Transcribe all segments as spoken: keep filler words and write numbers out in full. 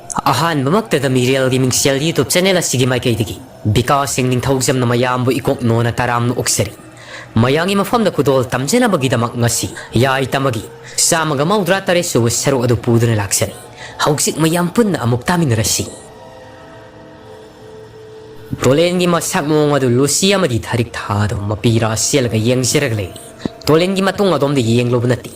ꯑꯍꯥꯟꯕꯃꯛꯇꯗ ꯃꯤꯔꯦꯜꯒꯤ ꯃꯤꯡꯁꯦꯜ YouTube channel ꯑꯁꯤꯒꯤ ꯃꯥꯏꯀꯩꯗꯒꯤ ꯕꯤꯀꯥꯁ ꯁꯤꯡ ꯅꯤꯡꯊꯧꯖꯝꯅ ꯃꯌꯥꯝꯕꯨ ꯏꯀꯣꯛ ꯅꯣꯟꯅ ꯇꯔꯥꯝꯅ ꯑꯣꯛꯆꯔꯤ꯫ ꯃꯌꯥꯝꯒꯤ ꯃꯐꯝꯗ ꯈꯨꯗꯣꯜ ꯇꯝꯖꯅꯕꯒꯤꯗꯃꯛ ꯉꯁꯤ ꯌꯥꯏ ꯇꯝꯕꯒꯤ ꯆꯥꯝꯃꯒ ꯃꯧꯗ꯭ꯔꯥ ꯇꯔꯦꯠ ꯁꯨꯕ ꯁꯔꯨꯛ ꯑꯗꯨ ꯄꯨꯗꯨꯅ ꯂꯥꯛꯆꯔꯤ꯫ ꯍꯧꯖꯤꯛ ꯃꯌꯥꯝ ꯄꯨꯟꯅ ꯑꯃꯨꯛ ꯇꯥꯃꯤꯟꯅꯔꯁꯤ꯫ ꯇꯣꯂꯦꯟꯒꯤ ꯃꯁꯛ ꯃꯑꯣꯡ ꯑꯗꯨ ꯂꯨꯁꯤ ꯑꯃꯗꯤ ꯊꯥꯔꯤꯛ ꯊꯥꯗꯣ ꯃꯄꯤꯔꯥ ꯁꯦꯜꯂꯒ ꯌꯦꯡꯖꯔꯒ ꯂꯩꯔꯤ꯫ ꯇꯣꯂꯦꯟꯒꯤ ꯃꯇꯨꯡ ꯑꯗꯣꯝꯗ ꯌꯦꯡꯂꯨꯕ ꯅꯠꯇꯦ꯫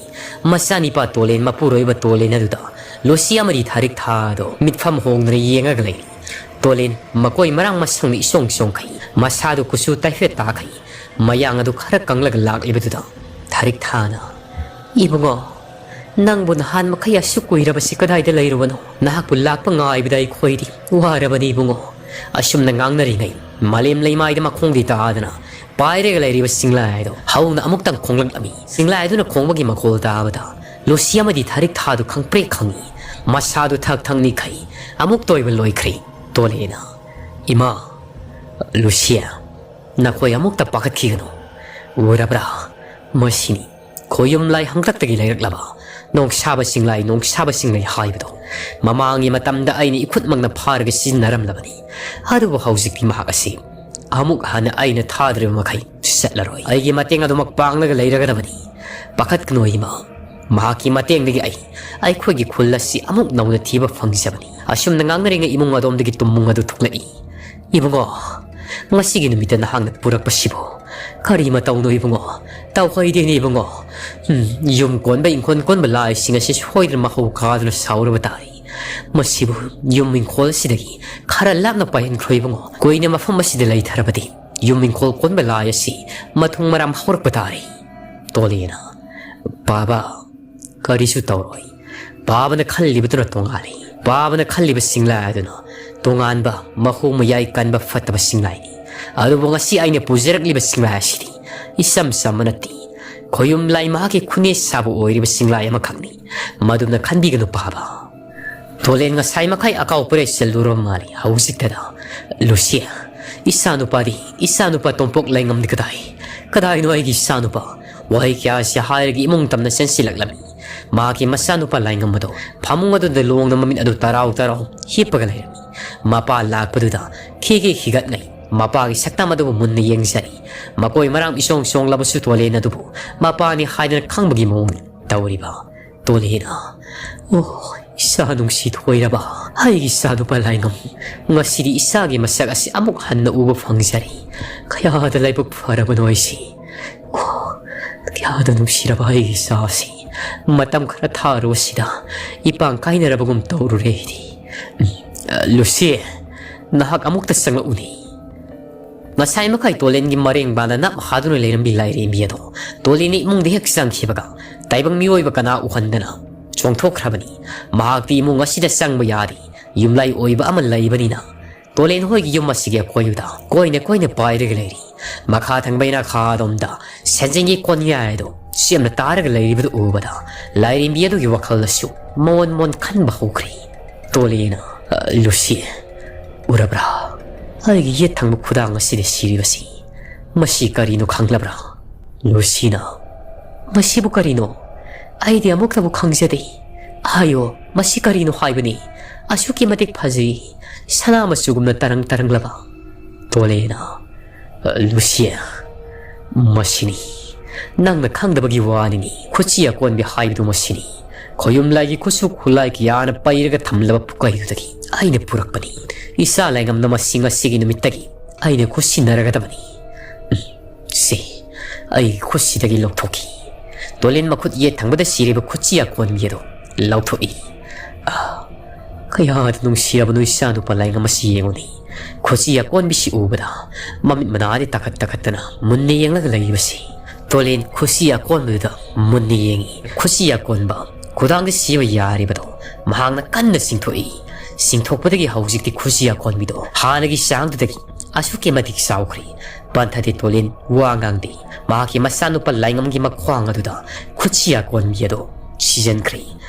ꯃꯆꯥꯅꯤꯄꯥ ꯇꯣꯂꯦꯟ ꯃꯄꯨꯔꯣꯏꯕ ꯇꯣꯂꯦꯟ ꯑꯗꯨꯗ ꯂꯨꯁꯤ ꯑꯃꯗꯤ ꯊꯥꯔꯤꯛ ꯊꯥꯗꯣ ꯃꯤꯠꯐꯝ ꯍꯣꯡꯗꯅ ꯌꯦꯡꯉꯒ ꯂꯩꯔꯤ꯫ ꯇꯣꯂꯦꯟ ꯃꯀꯣꯏ ꯃꯔꯥꯡ ꯃꯁꯪꯅ ꯏꯁꯣꯡ ꯁꯣꯡꯈꯩ, ꯃꯁꯥꯗꯨ ꯀꯨꯆꯨ ꯇꯥꯏꯐꯦꯠ ꯇꯥꯈꯩ, ꯃꯌꯥꯡ ꯑꯗꯨ ꯈꯔ ꯀꯪꯂꯒ ꯂꯥꯛꯂꯤꯕꯗꯨꯗ ꯊꯥꯔꯤꯛ ꯊꯥꯅ, "ꯏꯕꯨꯡꯉꯣ, ꯅꯪꯕꯨ ꯅꯍꯥꯟ ꯃꯈꯩ ꯑꯁꯨꯛ ꯀꯨꯏꯔꯕꯁꯤ ꯀꯗꯥꯏꯗ ꯂꯩꯔꯨꯕꯅꯣ? ꯅꯍꯥꯛꯄꯨ ꯂꯥꯛꯄ ꯉꯥꯏꯕꯗ ꯑꯩꯈꯣꯏꯗꯤ ꯋꯥꯔꯕꯅꯤ ꯏꯕꯨꯡꯉꯣ꯫" ꯑꯁꯨꯝꯅ ꯉꯥꯡꯅꯔꯤꯉꯩ ꯃꯥꯂꯦꯝ ꯂꯩꯃꯥꯏꯗ ꯃꯈꯣꯡꯗꯤ ꯇꯥꯗꯅ ꯄꯥꯏꯔꯒ ꯂꯩꯔꯤꯕ ꯆꯤꯡꯂꯥꯏ ꯑꯗꯣ ꯍꯧꯅ ꯑꯃꯨꯛꯇꯪ ꯈꯣꯡꯂꯛꯂꯝꯃꯤ꯫ ꯆꯤꯡꯂꯥꯏ ꯑꯗꯨꯅ ꯈꯣꯡꯕꯒꯤ ꯃꯈꯣꯜ ꯇꯥꯕꯗ ꯂꯨꯁꯤ ꯑꯃꯗꯤ ꯊꯥꯔꯤꯛ ꯊꯥꯗꯨ ꯈꯪꯄ꯭ꯔꯦꯛ ꯈꯪꯉꯤ꯫ ꯃꯁꯥꯗꯨ ꯊꯛ ꯊꯛ ꯅꯤꯛꯈꯩ ꯑꯃꯨꯛꯇ ꯑꯣꯏꯕ ꯂꯣꯏꯈ꯭ꯔꯦ꯫ ꯇꯣꯂꯦꯅ, "ꯏꯃꯥ, ꯂꯨꯁꯤꯌꯥ, ꯅꯈꯣꯏ ꯑꯃꯨꯛꯇ ꯄꯥꯈꯠꯈꯤꯒꯅꯨ꯫ ꯎꯔꯕ꯭ꯔꯥ? ꯃꯁꯤꯅꯤ ꯈꯣꯌꯨꯝ ꯂꯥꯏ ꯍꯪꯇꯛꯇꯒꯤ ꯂꯩꯔꯛꯂꯕ ꯅꯣꯡꯁꯥꯕ ꯆꯤꯡꯂꯥꯏ, ꯅꯣꯡꯁꯥꯕ ꯆꯤꯡꯂꯩ ꯍꯥꯏꯕꯗꯣ꯫ ꯃꯃꯥꯡꯒꯤ ꯃꯇꯝꯗ ꯑꯩꯅ ꯏꯈꯨꯠꯃꯛꯅ ꯐꯥꯔꯒ ꯁꯤꯖꯤꯟꯅꯔꯝꯂꯕꯅꯤ꯫ ꯑꯗꯨꯕꯨ ꯍꯧꯖꯤꯛꯇꯤ ꯃꯍꯥꯛ ꯑꯁꯤ ꯑꯃꯨꯛ ꯍꯟꯅ ꯑꯩꯅ ꯊꯥꯗ꯭ꯔꯤꯕ ꯃꯈꯩ ꯆꯠꯂꯔꯣꯏ꯫ ꯑꯩꯒꯤ ꯃꯇꯦꯡ ꯑꯗꯨꯃꯛ ꯄꯥꯡꯂꯒ ꯂꯩꯔꯒꯗꯕꯅꯤ꯫ ꯄꯥꯈꯠꯀꯅꯨ ꯏꯃꯥ, ꯃꯍꯥꯛꯀꯤ ꯃꯇꯦꯡꯗꯒꯤ ꯑꯩ ꯑꯩꯈꯣꯏꯒꯤ ꯈꯨꯜ ꯑꯁꯤ ꯑꯃꯨꯛ ꯅꯧꯅ ꯊꯤꯕ ꯐꯪꯖꯕꯅꯤ꯫" ꯑꯁꯨꯝꯅ ꯉꯥꯡꯅꯔꯤꯉꯩ ꯏꯃꯨꯡ ꯑꯗꯣꯝꯗꯒꯤ ꯇꯨꯝꯃꯨꯡ ꯑꯗꯨ ꯊꯣꯛꯂꯛꯏ꯫ "ꯏꯕꯨꯡꯉꯣ, ꯉꯁꯤꯒꯤ ꯅꯨꯃꯤꯠꯇ ꯅꯍꯥꯛꯅ ꯄꯨꯔꯛꯄꯁꯤꯕꯨ ꯀꯔꯤ ꯃꯇꯧꯅꯣ ꯏꯕꯨꯡꯉꯣ? ꯇꯧꯍꯩꯗꯦꯅꯦ ꯏꯕꯨꯡꯉꯣ꯫ ꯎꯝ, ꯌꯨꯝ ꯀꯣꯟꯕ, ꯏꯪꯈꯣꯜ ꯀꯣꯟꯕ ꯂꯥꯏꯁꯤꯡ ꯑꯁꯤ ꯁꯣꯏꯗꯅ ꯃꯍꯧ ꯀꯥꯗꯨꯅ ꯁꯥꯎꯔꯕ ꯇꯥꯔꯦ꯫ ꯃꯁꯤꯕꯨ ꯌꯨꯝ ꯏꯪꯈꯣꯜꯁꯤꯗꯒꯤ ꯈꯔ ꯂꯥꯞꯅ ꯄꯥꯏꯍꯟꯈ꯭ꯔꯣ ꯏꯕꯨꯡꯉꯣ꯫ ꯀꯨꯏꯅ ꯃꯐꯝ ꯑꯁꯤꯗ ꯂꯩꯊꯔꯕꯗꯤ ꯌꯨꯝ ꯏꯪꯈꯣꯜ ꯀꯣꯟꯕ ꯂꯥꯏ ꯑꯁꯤ ꯃꯊꯨꯡ ꯃꯔꯥꯝ ꯍꯧꯔꯛꯄ ꯇꯥꯔꯦ꯫" ꯇꯣꯂꯦꯅ, "ꯕꯥꯕꯥ, ꯀꯔꯤꯁꯨ ꯇꯧꯔꯣꯏ꯫ ꯕꯥꯕꯅ ꯈꯜꯂꯤꯕꯗꯨꯅ ꯇꯣꯉꯥꯜꯂꯤ꯫ ꯕꯥꯕꯅ ꯈꯜꯂꯤꯕ ꯆꯤꯡꯂꯥꯏ ꯑꯗꯨꯅ ꯇꯣꯉꯥꯟꯕ, ꯃꯍꯨ ꯃꯌꯥꯏ ꯀꯟꯕ ꯐꯠꯇꯕ ꯆꯤꯡꯂꯥꯏꯅꯤ꯫ ꯑꯗꯨꯕꯨ ꯉꯁꯤ ꯑꯩꯅ ꯄꯨꯖꯔꯛꯂꯤꯕ ꯆꯤꯡꯂꯥꯏ ꯑꯁꯤꯗꯤ ꯏꯆꯝ ꯆꯝꯕ ꯅꯠꯇꯦ꯫ ꯈꯣꯌꯨꯝ ꯂꯥꯏ ꯃꯍꯥꯛꯀꯤ ꯈꯨꯅꯦ ꯁꯥꯕ ꯑꯣꯏꯔꯤꯕ ꯆꯤꯡꯂꯥꯏ ꯑꯃꯈꯛꯅꯤ꯫ ꯃꯗꯨꯝꯅ ꯈꯟꯕꯤꯒꯅꯨ ꯕꯥꯕꯥ꯫" ꯇꯣꯂꯦꯟ ꯉꯁꯥꯏ ꯃꯈꯩ ꯑꯀꯥꯎ ꯄꯔꯦ ꯆꯦꯜꯂꯨꯔꯕ ꯃꯥꯜꯂꯤ꯫ ꯍꯧꯖꯤꯛꯇꯗ, "ꯂꯨꯁꯤꯌꯥ, ꯏꯆꯥꯅꯨꯄꯥꯗꯤ, ꯏꯆꯥꯅꯨꯄꯥ ꯇꯣꯝꯄꯣꯛ ꯂꯩꯉꯝꯗꯤ ꯀꯗꯥꯏ? ꯀꯗꯥꯏꯅꯣ ꯑꯩꯒꯤ ꯏꯆꯥꯅꯨꯄꯥ?" ꯋꯥꯍꯩ ꯀꯌꯥ ꯑꯁꯤ ꯍꯥꯏꯔꯒ ꯏꯃꯨꯡ ꯇꯝꯅ ꯆꯦꯟꯁꯤꯜꯂꯛꯂꯝꯃꯤ꯫ ꯃꯍꯥꯛꯀꯤ ꯃꯆꯥꯅꯨꯄꯥ ꯂꯥꯏꯉꯝ ꯑꯗꯨ ꯐꯃꯨꯡ ꯑꯗꯨꯗ ꯂꯣꯡꯅ ꯃꯃꯤꯠ ꯑꯗꯨ ꯇꯔꯥꯎ ꯇꯔꯥꯎ ꯍꯤꯞꯄꯒ ꯂꯩꯔꯝꯃꯤ꯫ ꯃꯄꯥ ꯂꯥꯛꯄꯗꯨꯗ ꯈꯤꯒꯤ ꯈꯤꯒꯠꯅꯩ꯫ ꯃꯄꯥꯒꯤ ꯁꯛꯇꯝ ꯑꯗꯨꯕꯨ ꯃꯨꯟꯅ ꯌꯦꯡꯖꯔꯤ꯫ ꯃꯀꯣꯏ ꯃꯔꯥꯡ ꯏꯆꯣꯡ ꯆꯣꯡꯂꯕꯁꯨ ꯇꯣꯂꯦꯟ ꯑꯗꯨꯕꯨ ꯃꯄꯥꯅꯤ ꯍꯥꯏꯗꯅ ꯈꯪꯕꯒꯤ ꯃꯑꯣꯡ ꯇꯧꯔꯤꯕ ꯇꯣꯂꯦꯟꯅ, "ꯑꯣ, ꯏꯆꯥ ꯅꯨꯡꯁꯤ ꯊꯣꯏꯔꯕ, ꯑꯩꯒꯤ ꯏꯆꯥꯅꯨꯄꯥ ꯂꯥꯏꯉꯝ, ꯉꯁꯤꯗꯤ ꯏꯆꯥꯒꯤ ꯃꯁꯛ ꯑꯁꯤ ꯑꯃꯨꯛ ꯍꯟꯅ ꯎꯕ ꯐꯪꯖꯔꯦ꯫ ꯀꯌꯥꯗ ꯂꯥꯏꯕꯛ ꯐꯔꯕꯅꯣ ꯑꯩꯁꯤ꯫ ꯑꯣ, ꯀꯌꯥꯗ ꯅꯨꯡꯁꯤꯔꯕ ꯑꯩꯒꯤ ꯏꯆꯥ ꯑꯁꯤ꯫ ꯃꯇꯝ ꯈꯔ ꯊꯥꯔꯨ ꯑꯁꯤꯗ ꯏꯄꯥꯡ ꯀꯥꯏꯅꯔꯕꯒꯨꯝ ꯇꯧꯔꯨꯔꯦ ꯑꯩꯗꯤ꯫ ꯎꯝ, ꯑ, ꯂꯨꯁꯤ, ꯅꯍꯥꯛ ꯑꯃꯨꯛꯇ ꯆꯪꯂꯛꯎꯅꯦ"꯫ ꯉꯁꯥꯏ ꯃꯈꯩ ꯇꯣꯂꯦꯟꯒꯤ ꯃꯔꯦꯡꯕꯥꯟꯗ ꯅꯞ ꯍꯥꯗꯨꯅ ꯂꯩꯔꯝꯕꯤ ꯂꯥꯏꯔꯦꯝꯕꯤ ꯑꯗꯣ ꯇꯣꯂꯦꯟꯅ ꯏꯃꯨꯡꯗ ꯍꯦꯛ ꯆꯪꯈꯤꯕꯒ ꯇꯥꯏꯕꯪ ꯃꯤꯑꯣꯏꯕ ꯀꯅꯥ ꯎꯍꯟꯗꯅ ꯆꯣꯡꯊꯣꯛꯈ꯭ꯔꯕꯅꯤ꯫ ꯃꯍꯥꯛꯇꯤ ꯏꯃꯨꯡ ꯑꯁꯤꯗ ꯆꯪꯕ ꯌꯥꯗꯦ, ꯌꯨꯝꯂꯥꯏ ꯑꯣꯏꯕ ꯑꯃ ꯂꯩꯕꯅꯤꯅ꯫ ꯇꯣꯂꯦꯟ ꯍꯣꯏꯒꯤ ꯌꯨꯝ ꯑꯁꯤꯒꯤ ꯑꯀꯣꯏꯕꯗ ꯀꯣꯏꯅ ꯀꯣꯏꯅ ꯄꯥꯏꯔꯒ ꯂꯩꯔꯤ꯫ ꯃꯈꯥ ꯊꯪꯕ ꯏꯅꯥꯛꯈꯥ ꯑꯗꯣꯝꯗ ꯁꯦꯟꯖꯦꯡꯒꯤ ꯀꯣꯟꯌꯥꯏ ꯑꯗꯨ ꯆꯦꯝꯅ ꯇꯥꯔꯒ ꯂꯩꯔꯤꯕꯗꯨ ꯎꯕꯗ ꯂꯥꯏꯔꯦꯝꯕꯤ ꯑꯗꯨꯒꯤ ꯋꯥꯈꯜꯗꯁꯨ ꯃꯣꯟ ꯃꯣꯟ ꯈꯟꯕ ꯍꯧꯈ꯭ꯔꯦ꯫ ꯇꯣꯂꯦꯟꯅ, "ꯑ, ꯂꯨꯁꯤ, ꯎꯔꯕ꯭ꯔꯥ? ꯑꯩꯒꯤ ꯌꯦꯠ ꯊꯪꯕ ꯈꯨꯗꯥꯡ ꯑꯁꯤꯗ ꯁꯤꯔꯤꯕꯁꯤ꯫ ꯃꯁꯤ ꯀꯔꯤꯅꯣ ꯈꯪꯂꯕ꯭ꯔꯥ?" ꯂꯨꯁꯤꯅ, "ꯃꯁꯤꯕꯨ ꯀꯔꯤꯅꯣ? ꯑꯩꯗꯤ ꯑꯃꯨꯛꯇꯕꯨ ꯈꯪꯖꯗꯦ꯫ ꯍꯥꯏꯌꯣ, ꯃꯁꯤ ꯀꯔꯤꯅꯣ ꯍꯥꯏꯕꯅꯤ? ꯑꯁꯨꯛꯀꯤ ꯃꯇꯤꯛ ꯐꯖꯩ, ꯁꯅꯥ ꯃꯆꯨꯒꯨꯝꯅ ꯇꯔꯪ ꯇꯔꯪꯂꯕ"꯫ ꯇꯣꯂꯦꯟꯅ, "ꯂꯨꯁꯤꯌꯥ, ꯃꯁꯤꯅꯤ꯫ ꯅꯪꯅ ꯈꯪꯗꯕꯒꯤ ꯋꯥꯅꯤꯅꯤ꯫ ꯈꯨꯠꯁꯤ ꯑꯀꯣꯟꯕꯤ ꯍꯥꯏꯕꯗꯨ ꯃꯁꯤꯅꯤ꯫ ꯈꯣꯌꯨꯝ ꯂꯥꯏꯒꯤ ꯈꯨꯠꯁꯨ ꯈꯨꯠꯂꯥꯏ ꯀꯌꯥꯅ ꯄꯩꯔꯒ ꯊꯝꯂꯕ ꯄꯨꯀꯩꯗꯨꯗꯒꯤ ꯑꯩꯅ ꯄꯨꯔꯛꯄꯅꯤ꯫ ꯏꯆꯥ ꯂꯥꯏꯉꯝꯅ ꯃꯁꯤ ꯉꯁꯤꯒꯤ ꯅꯨꯃꯤꯠꯇꯒꯤ ꯑꯩꯅ ꯈꯨꯠꯁꯤꯟꯅꯔꯒꯗꯕꯅꯤ꯫ ꯎꯝ, ꯁꯤ ꯑꯩꯒꯤ ꯈꯨꯠꯁꯤꯗꯒꯤ ꯂꯧꯊꯣꯛꯈꯤ"꯫ ꯇꯣꯂꯦꯟ ꯃꯈꯨꯠ ꯌꯦꯠ ꯊꯪꯕꯗ ꯁꯤꯔꯤꯕ ꯈꯨꯠꯁꯤ ꯑꯀꯣꯟꯕꯤ ꯑꯗꯨ ꯂꯧꯊꯣꯛꯏ꯫ ꯑꯥ, ꯀꯌꯥꯗ ꯅꯨꯡꯁꯤꯔꯕꯅꯣ ꯏꯆꯥꯅꯨꯄꯥ ꯂꯥꯏꯉꯝ ꯑꯁꯤ ꯌꯦꯡꯉꯨꯅꯦ꯫ ꯈꯨꯠꯁꯤ ꯑꯀꯣꯟꯕꯤꯁꯤ ꯎꯕꯗ ꯃꯃꯤꯠ ꯃꯅꯥꯗꯤ ꯇꯥꯈꯠ ꯇꯥꯈꯠꯇꯅ ꯃꯨꯟꯅ ꯌꯦꯡꯂꯒ ꯂꯩꯔꯤꯕꯁꯤ꯫ ꯇꯣꯂꯦꯟ ꯈꯨꯠꯁꯤ ꯑꯀꯣꯟꯕꯗꯨꯗ ꯃꯨꯟꯅ ꯌꯦꯡꯉꯤ꯫ ꯈꯨꯠꯁꯤ ꯑꯀꯣꯟꯕ ꯈꯨꯗꯥꯡꯗ ꯁꯤꯕ ꯌꯥꯔꯤꯕꯗꯣ ꯃꯍꯥꯛꯅ ꯀꯟꯅ ꯆꯤꯡꯊꯣꯛꯏ꯫ ꯆꯤꯡꯊꯣꯛꯄꯗꯒꯤ ꯍꯧꯖꯤꯛꯇꯤ ꯈꯨꯠꯁꯤ ꯑꯀꯣꯟꯕꯤꯗꯣ ꯍꯥꯟꯅꯒꯤ ꯆꯥꯡꯗꯨꯗꯒꯤ ꯑꯁꯨꯛꯀꯤ ꯃꯇꯤꯛ ꯆꯥꯎꯈ꯭ꯔꯦ꯫ ꯄꯟꯊꯗꯦ ꯇꯣꯂꯦꯟ ꯋꯥ ꯉꯥꯡꯗꯦ꯫ ꯃꯍꯥꯛꯀꯤ ꯃꯆꯥꯅꯨꯄꯥ ꯂꯥꯏꯉꯝꯒꯤ ꯃꯈ꯭ꯋꯥꯡ ꯑꯗꯨꯗ ꯈꯨꯠꯁꯤ ꯑꯀꯣꯟꯕꯤ ꯑꯗꯣ ꯁꯤꯖꯤꯟꯈ꯭ꯔꯦ꯫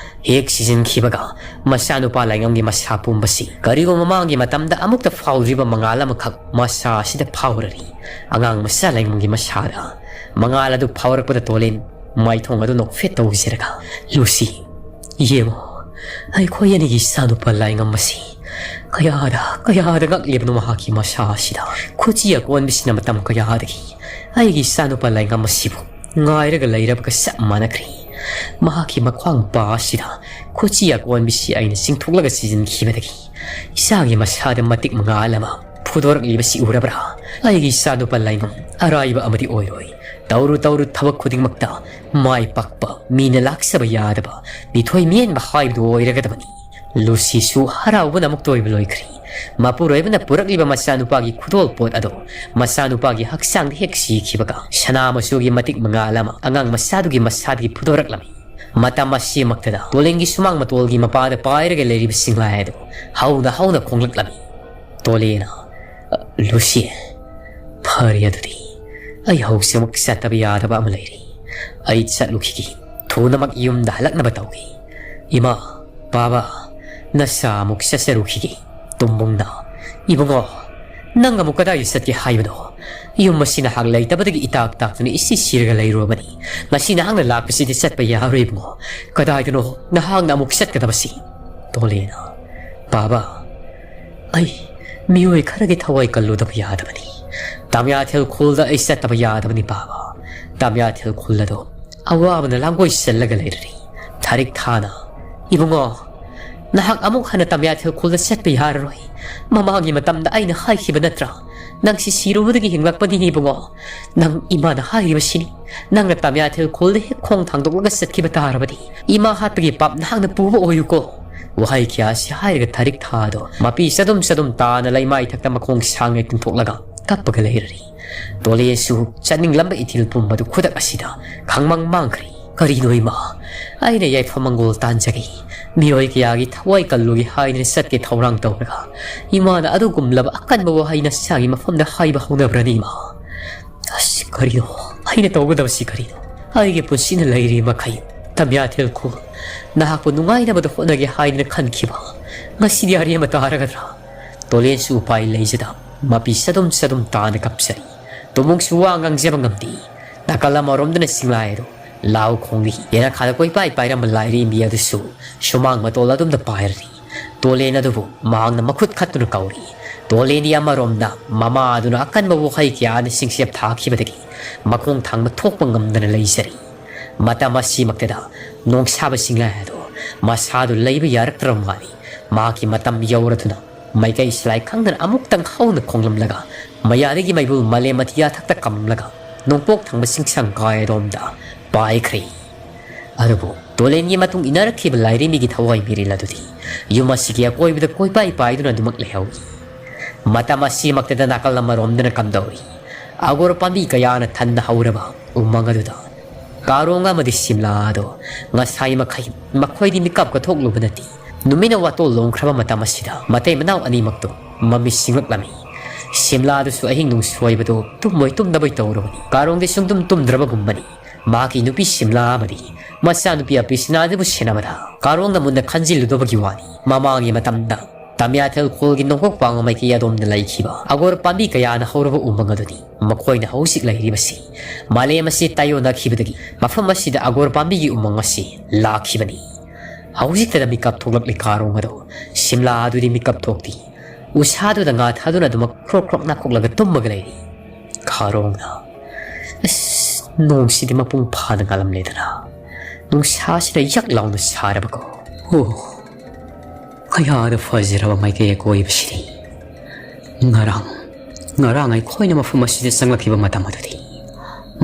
ꯍꯦꯛ ꯁꯤꯖꯤꯟꯈꯤꯕꯒ ꯃꯆꯥꯅꯨꯄꯥ ꯂꯥꯏꯉꯝꯒꯤ ꯃꯁꯥ ꯄꯨꯝꯕꯁꯤ ꯀꯔꯤꯒꯨꯝꯕ ꯃꯃꯥꯡꯒꯤ ꯃꯇꯝꯗ ꯑꯃꯨꯛꯇ ꯐꯥꯎꯗ꯭ꯔꯤꯕ ꯃꯉꯥꯜ ꯑꯃꯈꯛ ꯃꯁꯥ ꯑꯁꯤꯗ ꯐꯥꯎꯔꯔꯤ꯫ ꯑꯉꯥꯡ ꯃꯆꯥ ꯂꯥꯏꯉꯝꯒꯤ ꯃꯁꯥꯗ ꯃꯉꯥꯜ ꯑꯗꯨ ꯐꯥꯎꯔꯛꯄꯗ ꯇꯣꯂꯦꯟ ꯃꯥꯏꯊꯣꯡ ꯑꯗꯨ ꯅꯣꯛꯐꯦꯠ ꯇꯧꯖꯔꯒ, "ꯂꯨꯁꯤ, ꯌꯦꯡꯉꯣ, ꯑꯩꯈꯣꯏ ꯑꯅꯤꯒꯤ ꯏꯆꯥꯅꯨꯄꯥ ꯂꯥꯏꯉꯝ ꯑꯁꯤ ꯀꯌꯥꯗ, ꯀꯌꯥꯗ ꯉꯛꯂꯤꯕꯅꯣ꯫ ꯃꯍꯥꯛꯀꯤ ꯃꯁꯥ ꯑꯁꯤꯗ ꯈꯨꯠꯆꯤ ꯑꯀꯣꯟꯕꯤꯁꯤꯅ ꯃꯇꯝ ꯀꯌꯥꯗꯒꯤ ꯑꯩꯒꯤ ꯏꯆꯥꯅꯨꯄꯥ ꯂꯥꯏꯉꯝ ꯑꯁꯤꯕꯨ ꯉꯥꯏꯔꯒ ꯂꯩꯔꯕꯒ ꯆꯞ ꯃꯥꯟꯅꯈ꯭ꯔꯦ꯫ ꯃꯍꯥꯛꯀꯤ ꯃꯈ꯭ꯋꯥꯡ ꯃꯄꯥ ꯑꯁꯤꯗ ꯈꯨꯠꯆꯤ ꯑꯀꯣꯟꯕꯤꯁꯤ ꯑꯩꯅ ꯆꯤꯡꯊꯣꯛꯂꯒ ꯁꯤꯖꯤꯟꯈꯤꯕꯗꯒꯤ ꯏꯆꯥꯒꯤ ꯃꯁꯥꯗ ꯃꯇꯤꯛ ꯃꯉꯥꯜ ꯑꯃ ꯐꯨꯗꯣꯔꯛꯂꯤꯕꯁꯤ ꯎꯔꯕ꯭ꯔꯥ? ꯑꯩꯒꯤ ꯏꯆꯥꯅꯨꯄꯥ ꯂꯥꯏꯉꯝ ꯑꯔꯥꯏꯕ ꯑꯃꯗꯤ ꯑꯣꯏꯔꯣꯏ꯫ ꯇꯧꯔꯨ ꯇꯧꯔꯨ ꯊꯕꯛ ꯈꯨꯗꯤꯡꯃꯛꯇ ꯃꯥꯏ ꯄꯥꯛꯄ, ꯃꯤꯅ ꯂꯥꯛꯆꯕ ꯌꯥꯗꯕ, ꯃꯤꯊꯣꯏ ꯃꯤꯍꯦꯟꯕ ꯍꯥꯏꯕꯗꯨ ꯑꯣꯏꯔꯒꯗꯕꯅꯤ"꯫ ꯂꯨꯁꯤꯁꯨ ꯍꯔꯥꯎꯕꯅ ꯑꯃꯨꯛꯇ ꯑꯣꯏꯕ ꯂꯣꯏꯈ꯭ꯔꯤ꯫ ꯃꯄꯨꯔꯣꯏꯕꯅ ꯄꯨꯔꯛꯂꯤꯕ ꯃꯆꯥꯅꯨꯄꯥꯒꯤ ꯈꯨꯗꯣꯜꯄꯣꯠ ꯑꯗꯨ ꯃꯆꯥꯅꯨꯄꯥꯒꯤ ꯍꯛꯆꯥꯡꯗ ꯍꯦꯛ ꯁꯤꯈꯤꯕꯒ, ꯁꯅꯥ ꯃꯆꯨꯒꯤ ꯃꯇꯤꯛ ꯃꯉꯥꯜ ꯑꯃ ꯑꯉꯥꯡ ꯃꯆꯥꯗꯨꯒꯤ ꯃꯁꯥꯗꯒꯤ ꯐꯨꯗꯣꯔꯛꯂꯝꯃꯤ꯫ ꯃꯇꯝ ꯑꯁꯤꯃꯛꯇꯗ ꯇꯣꯂꯦꯟꯒꯤ ꯁꯨꯃꯥꯡ ꯃꯇꯣꯜꯒꯤ ꯃꯄꯥꯗ ꯄꯥꯏꯔꯒ ꯂꯩꯔꯤꯕ ꯁꯤꯡꯂꯥꯏ ꯑꯗꯨ ꯍꯧꯅ ꯍꯧꯅ ꯈꯣꯡꯂꯛꯂꯝꯃꯤ꯫ ꯇꯣꯂꯦꯅ, "ꯂꯨꯁꯤ, ꯐꯔꯦ ꯑꯗꯨꯗꯤ, ꯑꯩ ꯍꯧꯖꯤꯛꯃꯛ ꯆꯠꯇꯕ ꯌꯥꯗꯕ ꯑꯃ ꯂꯩꯔꯤ꯫ ꯑꯩ ꯆꯠꯂꯨꯈꯤꯒꯦ꯫ ꯊꯨꯅꯃꯛ ꯌꯨꯝꯗ ꯍꯜꯂꯛꯅꯕ ꯇꯧꯒꯦ꯫ ꯏꯃꯥ, ꯕꯥꯕꯥ, ꯅꯆꯥ ꯑꯃꯨꯛ ꯆꯠꯆꯔꯨꯈꯤꯒꯦ"꯫ ꯇꯣꯝꯕꯨꯡꯅ, "ꯏꯕꯨꯡꯉꯣ, ꯅꯪ ꯑꯃꯨꯛ ꯀꯗꯥꯏꯗ ꯆꯠꯀꯦ ꯍꯥꯏꯕꯅꯣ? ꯌꯨꯝ ꯑꯁꯤ ꯅꯍꯥꯛ ꯂꯩꯇꯕꯗꯒꯤ ꯏꯇꯥꯛ ꯇꯥꯛꯇꯨꯅ ꯏꯁꯤ ꯁꯤꯔꯒ ꯂꯩꯔꯨꯔꯕꯅꯤ꯫ ꯉꯁꯤ ꯅꯍꯥꯛꯅ ꯂꯥꯛꯄꯁꯤꯗꯤ ꯆꯠꯄ ꯌꯥꯔꯣꯏ ꯏꯕꯨꯡꯉꯣ꯫ ꯀꯗꯥꯏꯗꯅꯣ ꯅꯍꯥꯛꯅ ꯑꯃꯨꯛ ꯆꯠꯀꯗꯕꯁꯤ?" ꯇꯣꯂꯦꯅ, "ꯕꯥꯕꯥ, ꯑꯩ ꯃꯤꯑꯣꯏ ꯈꯔꯒꯤ ꯊꯋꯥꯏ ꯀꯜꯂꯨꯗꯕ ꯌꯥꯗꯕꯅꯤ꯫ ꯇꯥꯃꯤꯌꯥꯊꯦꯜ ꯈꯨꯜꯗ ꯑꯩ ꯆꯠꯇꯕ ꯌꯥꯗꯕꯅꯤ ꯕꯥꯕꯥ꯫ ꯇꯥꯃꯤꯌꯥꯊꯦꯜ ꯈꯨꯜ ꯑꯗꯣ ꯑꯋꯥꯕꯅ ꯂꯥꯡꯒꯣꯏ ꯆꯜꯂꯒ ꯂꯩꯔꯔꯤ꯫ ꯊꯥꯔꯤꯛ ꯊꯥꯅ, ꯏꯕꯨꯡꯉꯣ, ꯅꯍꯥꯛ ꯑꯃꯨꯛ ꯍꯟꯅ ꯇꯥꯃꯤꯌꯥꯊꯦꯜ ꯈꯨꯜꯗ ꯆꯠꯄ ꯌꯥꯔꯔꯣꯏ꯫ ꯃꯃꯥꯡꯒꯤ ꯃꯇꯝꯗ ꯑꯩꯅ ꯍꯥꯏꯈꯤꯕ ꯅꯠꯇ꯭ꯔꯥ? ꯅꯪꯁꯤ ꯁꯤꯔꯨꯕꯗꯒꯤ ꯍꯤꯡꯂꯛꯄꯅꯤ ꯏꯕꯨꯡꯉꯣ꯫ ꯅꯪ ꯏꯃꯥꯅ ꯍꯥꯏꯔꯤꯕꯁꯤꯅꯤ꯫ ꯅꯪꯅ ꯇꯥꯃꯤꯌꯥꯊꯦꯜ ꯈꯨꯜꯗ ꯍꯦꯛ ꯈꯣꯡ ꯊꯥꯡꯗꯣꯛꯂꯒ ꯆꯠꯈꯤꯕ ꯇꯥꯔꯕꯗꯤ, ꯏꯃꯥ ꯍꯥꯠꯄꯒꯤ ꯄꯥꯞ ꯅꯍꯥꯛꯅ ꯄꯨꯕ ꯑꯣꯏꯌꯨꯀꯣ"꯫ ꯋꯥꯍꯩ ꯀꯌꯥ ꯑꯁꯤ ꯍꯥꯏꯔꯒ ꯊꯥꯔꯤꯛ ꯊꯥꯗꯣ ꯃꯄꯤ ꯆꯗꯨꯝ ꯆꯗꯨꯝ ꯇꯥꯅ ꯂꯩꯃꯥꯏ ꯊꯛꯇ ꯃꯈꯣꯡ ꯁꯥꯡꯅ ꯇꯤꯡꯊꯣꯛꯂꯒ ꯀꯞꯄꯒ ꯂꯩꯔꯔꯤ꯫ ꯇꯣꯂꯦꯁꯨ ꯆꯠꯅꯤꯡꯂꯝꯕ ꯏꯊꯤꯜ ꯄꯨꯝꯕꯗꯨ ꯈꯨꯗꯛ ꯑꯁꯤꯗ ꯈꯪꯃꯥꯡ ꯃꯥꯡꯈ꯭ꯔꯦ꯫ ꯀꯔꯤꯅꯣ ꯏꯃꯥ? ꯑꯩꯅ ꯌꯥꯏꯐ ꯃꯪꯒꯣꯜ ꯇꯥꯟꯖꯒꯦ, ꯃꯤꯑꯣꯏ ꯀꯌꯥꯒꯤ ꯊꯋꯥꯏ ꯀꯜꯂꯨꯒꯦ ꯍꯥꯏꯗꯅ ꯆꯠꯀꯦ ꯊꯧꯔꯥꯡ ꯇꯧꯔꯒ, ꯏꯃꯥꯅ ꯑꯗꯨꯒꯨꯝꯂꯕ ꯑꯀꯟꯕ ꯋꯥꯍꯩ ꯅꯆꯥꯒꯤ ꯃꯐꯝꯗ ꯍꯥꯏꯕ ꯍꯧꯅꯕ꯭ꯔꯅꯤ ꯏꯃꯥ? ꯑꯁ, ꯀꯔꯤꯅꯣ ꯑꯩꯅ ꯇꯧꯒꯗꯕꯁꯤ? ꯀꯔꯤꯅꯣ? ꯑꯩꯒꯤ ꯄꯨꯟꯁꯤꯅ ꯂꯩꯔꯤ ꯃꯈꯩ ꯇꯝꯌꯥꯊꯦꯜ ꯈꯨꯜ ꯅꯍꯥꯛꯄꯨ ꯅꯨꯡꯉꯥꯏꯅꯕꯗ ꯍꯣꯠꯅꯒꯦ ꯍꯥꯏꯗꯅ ꯈꯟꯈꯤꯕ, ꯉꯁꯤꯗꯤ ꯑꯔꯦꯝꯕ ꯇꯥꯔꯒꯗ꯭ꯔꯥ? ꯇꯣꯂꯦꯟꯁꯨ ꯎꯄꯥꯏ ꯂꯩꯖꯗ ꯃꯄꯤ ꯆꯗꯨꯝ ꯆꯗꯨꯝ ꯇꯥꯅ ꯀꯞꯆꯔꯤ꯫ ꯇꯣꯃꯨꯡꯁꯨ ꯋꯥ ꯉꯥꯡꯖꯕ ꯉꯝꯗꯦ꯫ ꯅꯥꯀꯜ ꯑꯃꯔꯣꯝꯗꯅ ꯁꯤꯡꯂꯥꯏ ꯑꯗꯨ ꯂꯥꯎ ꯈꯣꯡꯂꯤ꯫ ꯌꯦꯅꯈꯥꯗ ꯀꯣꯏꯄꯥꯏ ꯄꯥꯏꯔꯝꯕ ꯂꯥꯏꯔꯦꯝꯕꯤ ꯑꯗꯨꯁꯨ ꯁꯨꯃꯥꯡ ꯃꯇꯣꯜ ꯑꯗꯨꯝꯗ ꯄꯥꯏꯔꯤ꯫ ꯇꯣꯂꯦꯟ ꯑꯗꯨꯕꯨ ꯃꯍꯥꯛꯅ ꯃꯈꯨꯠ ꯈꯠꯇꯨꯅ ꯀꯧꯔꯤ꯫ ꯇꯣꯂꯦꯟꯗꯤ ꯑꯃꯔꯣꯝꯗ ꯃꯃꯥ ꯑꯗꯨꯅ ꯑꯀꯟꯕ ꯋꯥꯍꯩ ꯀꯌꯥꯅ ꯁꯤꯡꯁꯦꯞ ꯊꯥꯈꯤꯕꯗꯒꯤ ꯃꯈꯣꯡ ꯊꯥꯡꯕ ꯊꯣꯛꯄ ꯉꯝꯗꯅ ꯂꯩꯖꯔꯤ꯫ ꯃꯇꯝ ꯑꯁꯤꯃꯛꯇꯗ ꯅꯣꯡꯁꯥꯕ ꯁꯤꯡꯂꯥꯏ ꯑꯗꯨ ꯃꯁꯥꯗꯨ ꯂꯩꯕ ꯌꯥꯔꯛꯇ꯭ꯔꯕ ꯃꯥꯜꯂꯤ꯫ ꯃꯍꯥꯛꯀꯤ ꯃꯇꯝ ꯌꯧꯔꯗꯨꯅ ꯃꯥꯏꯀꯩ ꯁꯤꯂꯥꯏ ꯈꯪꯗꯅ ꯑꯃꯨꯛꯇꯪ ꯍꯧꯅ ꯈꯣꯡꯂꯝꯂꯒ ꯃꯌꯥꯗꯒꯤ ꯃꯩꯕꯨꯜ ꯃꯥꯂꯦꯝ ꯑꯇꯤꯌꯥ ꯊꯛꯇ ꯀꯝꯂꯒ ꯅꯣꯡꯄꯣꯛ ꯊꯪꯕ ꯆꯤꯡꯁꯥꯡ ꯀꯥꯏꯔꯣꯝꯗ ꯄꯥꯏꯈ꯭ꯔꯦ꯫ ꯑꯗꯨꯕꯨ ꯇꯣꯂꯦꯟꯒꯤ ꯃꯇꯨꯡ ꯏꯟꯅꯔꯛꯈꯤꯕ ꯂꯥꯏꯔꯦꯝꯕꯤꯒꯤ ꯊꯋꯥꯏ ꯃꯤꯔꯤꯜ ꯑꯗꯨꯗꯤ ꯌꯨꯝ ꯑꯁꯤꯒꯤ ꯑꯀꯣꯏꯕꯗ ꯀꯣꯏꯄꯥꯏ ꯄꯥꯏꯗꯨꯅ ꯑꯗꯨꯃꯛ ꯂꯩꯍꯧꯏ꯫ ꯃꯇꯝ ꯑꯁꯤꯃꯛꯇꯗ ꯅꯥꯀꯜ ꯑꯃꯔꯣꯝꯗꯅ ꯀꯝꯗꯧꯔꯤ꯫ ꯑꯒꯣꯔ ꯄꯥꯝꯕꯤ ꯀꯌꯥꯅ ꯊꯟꯅ ꯍꯧꯔꯕ ꯎꯃꯪ ꯑꯗꯨꯗ ꯀꯥꯔꯣꯡ ꯑꯃꯗꯤ ꯁꯤꯝꯂꯥ ꯑꯗꯣ ꯉꯁꯥꯏ ꯃꯈꯩ ꯃꯈꯣꯏꯗꯤ ꯃꯤꯀꯞ ꯀꯊꯣꯛꯂꯨꯕ ꯅꯠꯇꯦ꯫ ꯅꯨꯃꯤꯠꯅ ꯋꯥꯇꯣꯜ ꯂꯣꯡꯈ꯭ꯔꯕ ꯃꯇꯝ ꯑꯁꯤꯗ ꯃꯇꯩ ꯃꯅꯥꯎ ꯑꯅꯤꯃꯛꯇꯣ ꯃꯃꯤꯠ ꯁꯤꯡꯂꯛꯂꯝꯃꯤ꯫ ꯁꯤꯝꯂꯥ ꯑꯗꯨꯁꯨ ꯑꯍꯤꯡ ꯅꯨꯡꯁꯣꯏꯕꯗꯣ ꯇꯨꯝꯃꯣꯏ ꯇꯨꯝꯗꯕꯣꯏ ꯇꯧꯔꯕꯅꯤ꯫ ꯀꯥꯔꯣꯡꯗꯤ ꯁꯨꯡꯇꯨꯝ ꯇꯨꯝꯗ꯭ꯔꯕꯒꯨꯝꯕꯅꯤ꯫ ꯃꯍꯥꯛꯀꯤ ꯅꯨꯄꯤ ꯁꯤꯝꯂꯥ ꯑꯃꯗꯤ ꯃꯆꯥꯅꯨꯄꯤ ꯑꯄꯤꯁꯤꯅꯥꯗꯨꯕꯨ ꯁꯦꯟꯅꯕꯗ ꯀꯥꯔꯣꯡꯅ ꯃꯨꯟꯅ ꯈꯟꯖꯤꯜꯂꯨꯗꯕꯒꯤ ꯋꯥꯅꯤ꯫ ꯃꯃꯥꯡꯒꯤ ꯃꯇꯝꯗ ꯇꯃꯤꯌꯥꯊꯦꯜ ꯈꯣꯜꯒꯤ ꯅꯣꯡꯄꯣꯛ ꯄꯥꯡꯕ ꯃꯥꯏꯀꯩ ꯑꯗꯣꯝꯗ ꯂꯩꯈꯤꯕ ꯑꯒꯣꯔ ꯄꯥꯝꯕꯤ ꯀꯌꯥꯅ ꯍꯧꯔꯕ ꯎꯃꯪ ꯑꯗꯨꯅꯤ꯫ ꯃꯈꯣꯏꯅ ꯍꯧꯖꯤꯛ ꯂꯩꯔꯤꯕꯁꯤ ꯃꯥꯂꯦꯝ ꯑꯁꯤ ꯇꯥꯏꯌꯣꯟꯅꯈꯤꯕꯗꯒꯤ ꯃꯐꯝ ꯑꯁꯤꯗ ꯑꯒꯣꯔ ꯄꯥꯝꯕꯤꯒꯤ ꯎꯃꯪ ꯑꯁꯤ ꯂꯥꯛꯈꯤꯕꯅꯤ꯫ ꯍꯧꯖꯤꯛꯇꯗ ꯃꯤꯀꯞ ꯊꯣꯛꯂꯛꯂꯤ ꯀꯥꯔꯣꯡ ꯑꯗꯣ꯫ ꯁꯤꯝꯂꯥ ꯑꯗꯨꯗꯤ ꯃꯤꯀꯞ ꯊꯣꯛꯇꯦ꯫ ꯎꯁꯥꯗꯨꯗ ꯉꯥ ꯊꯥꯗꯨꯅ ꯑꯗꯨꯃꯛ ꯈ꯭ꯔꯣꯛ ꯈ꯭ꯔꯣꯛ ꯅꯥꯈꯣꯛꯂꯒ ꯇꯨꯝꯃꯒ ꯂꯩꯔꯤ꯫ ꯀꯥꯔꯣꯡꯅ, "ꯑꯁ, ꯅꯣꯡꯁꯤꯗꯤ ꯃꯄꯨꯡ ꯐꯥꯅ ꯉꯥꯜꯂꯝꯂꯦꯗꯅ꯫ ꯅꯨꯡꯁꯥꯁꯤꯅ ꯌꯛ ꯂꯥꯎꯅ ꯁꯥꯔꯕꯀꯣ꯫ ꯑꯣ, ꯀꯌꯥꯗ ꯐꯖꯔꯕ ꯃꯥꯏꯀꯩ ꯑꯀꯣꯏꯕꯁꯤꯗꯤ꯫ ꯉꯔꯥꯡ, ꯉꯔꯥꯡ ꯑꯩꯈꯣꯏꯅ ꯃꯐꯝ ꯑꯁꯤꯗ ꯆꯪꯂꯛꯈꯤꯕ ꯃꯇꯝ ꯑꯗꯨꯗꯤ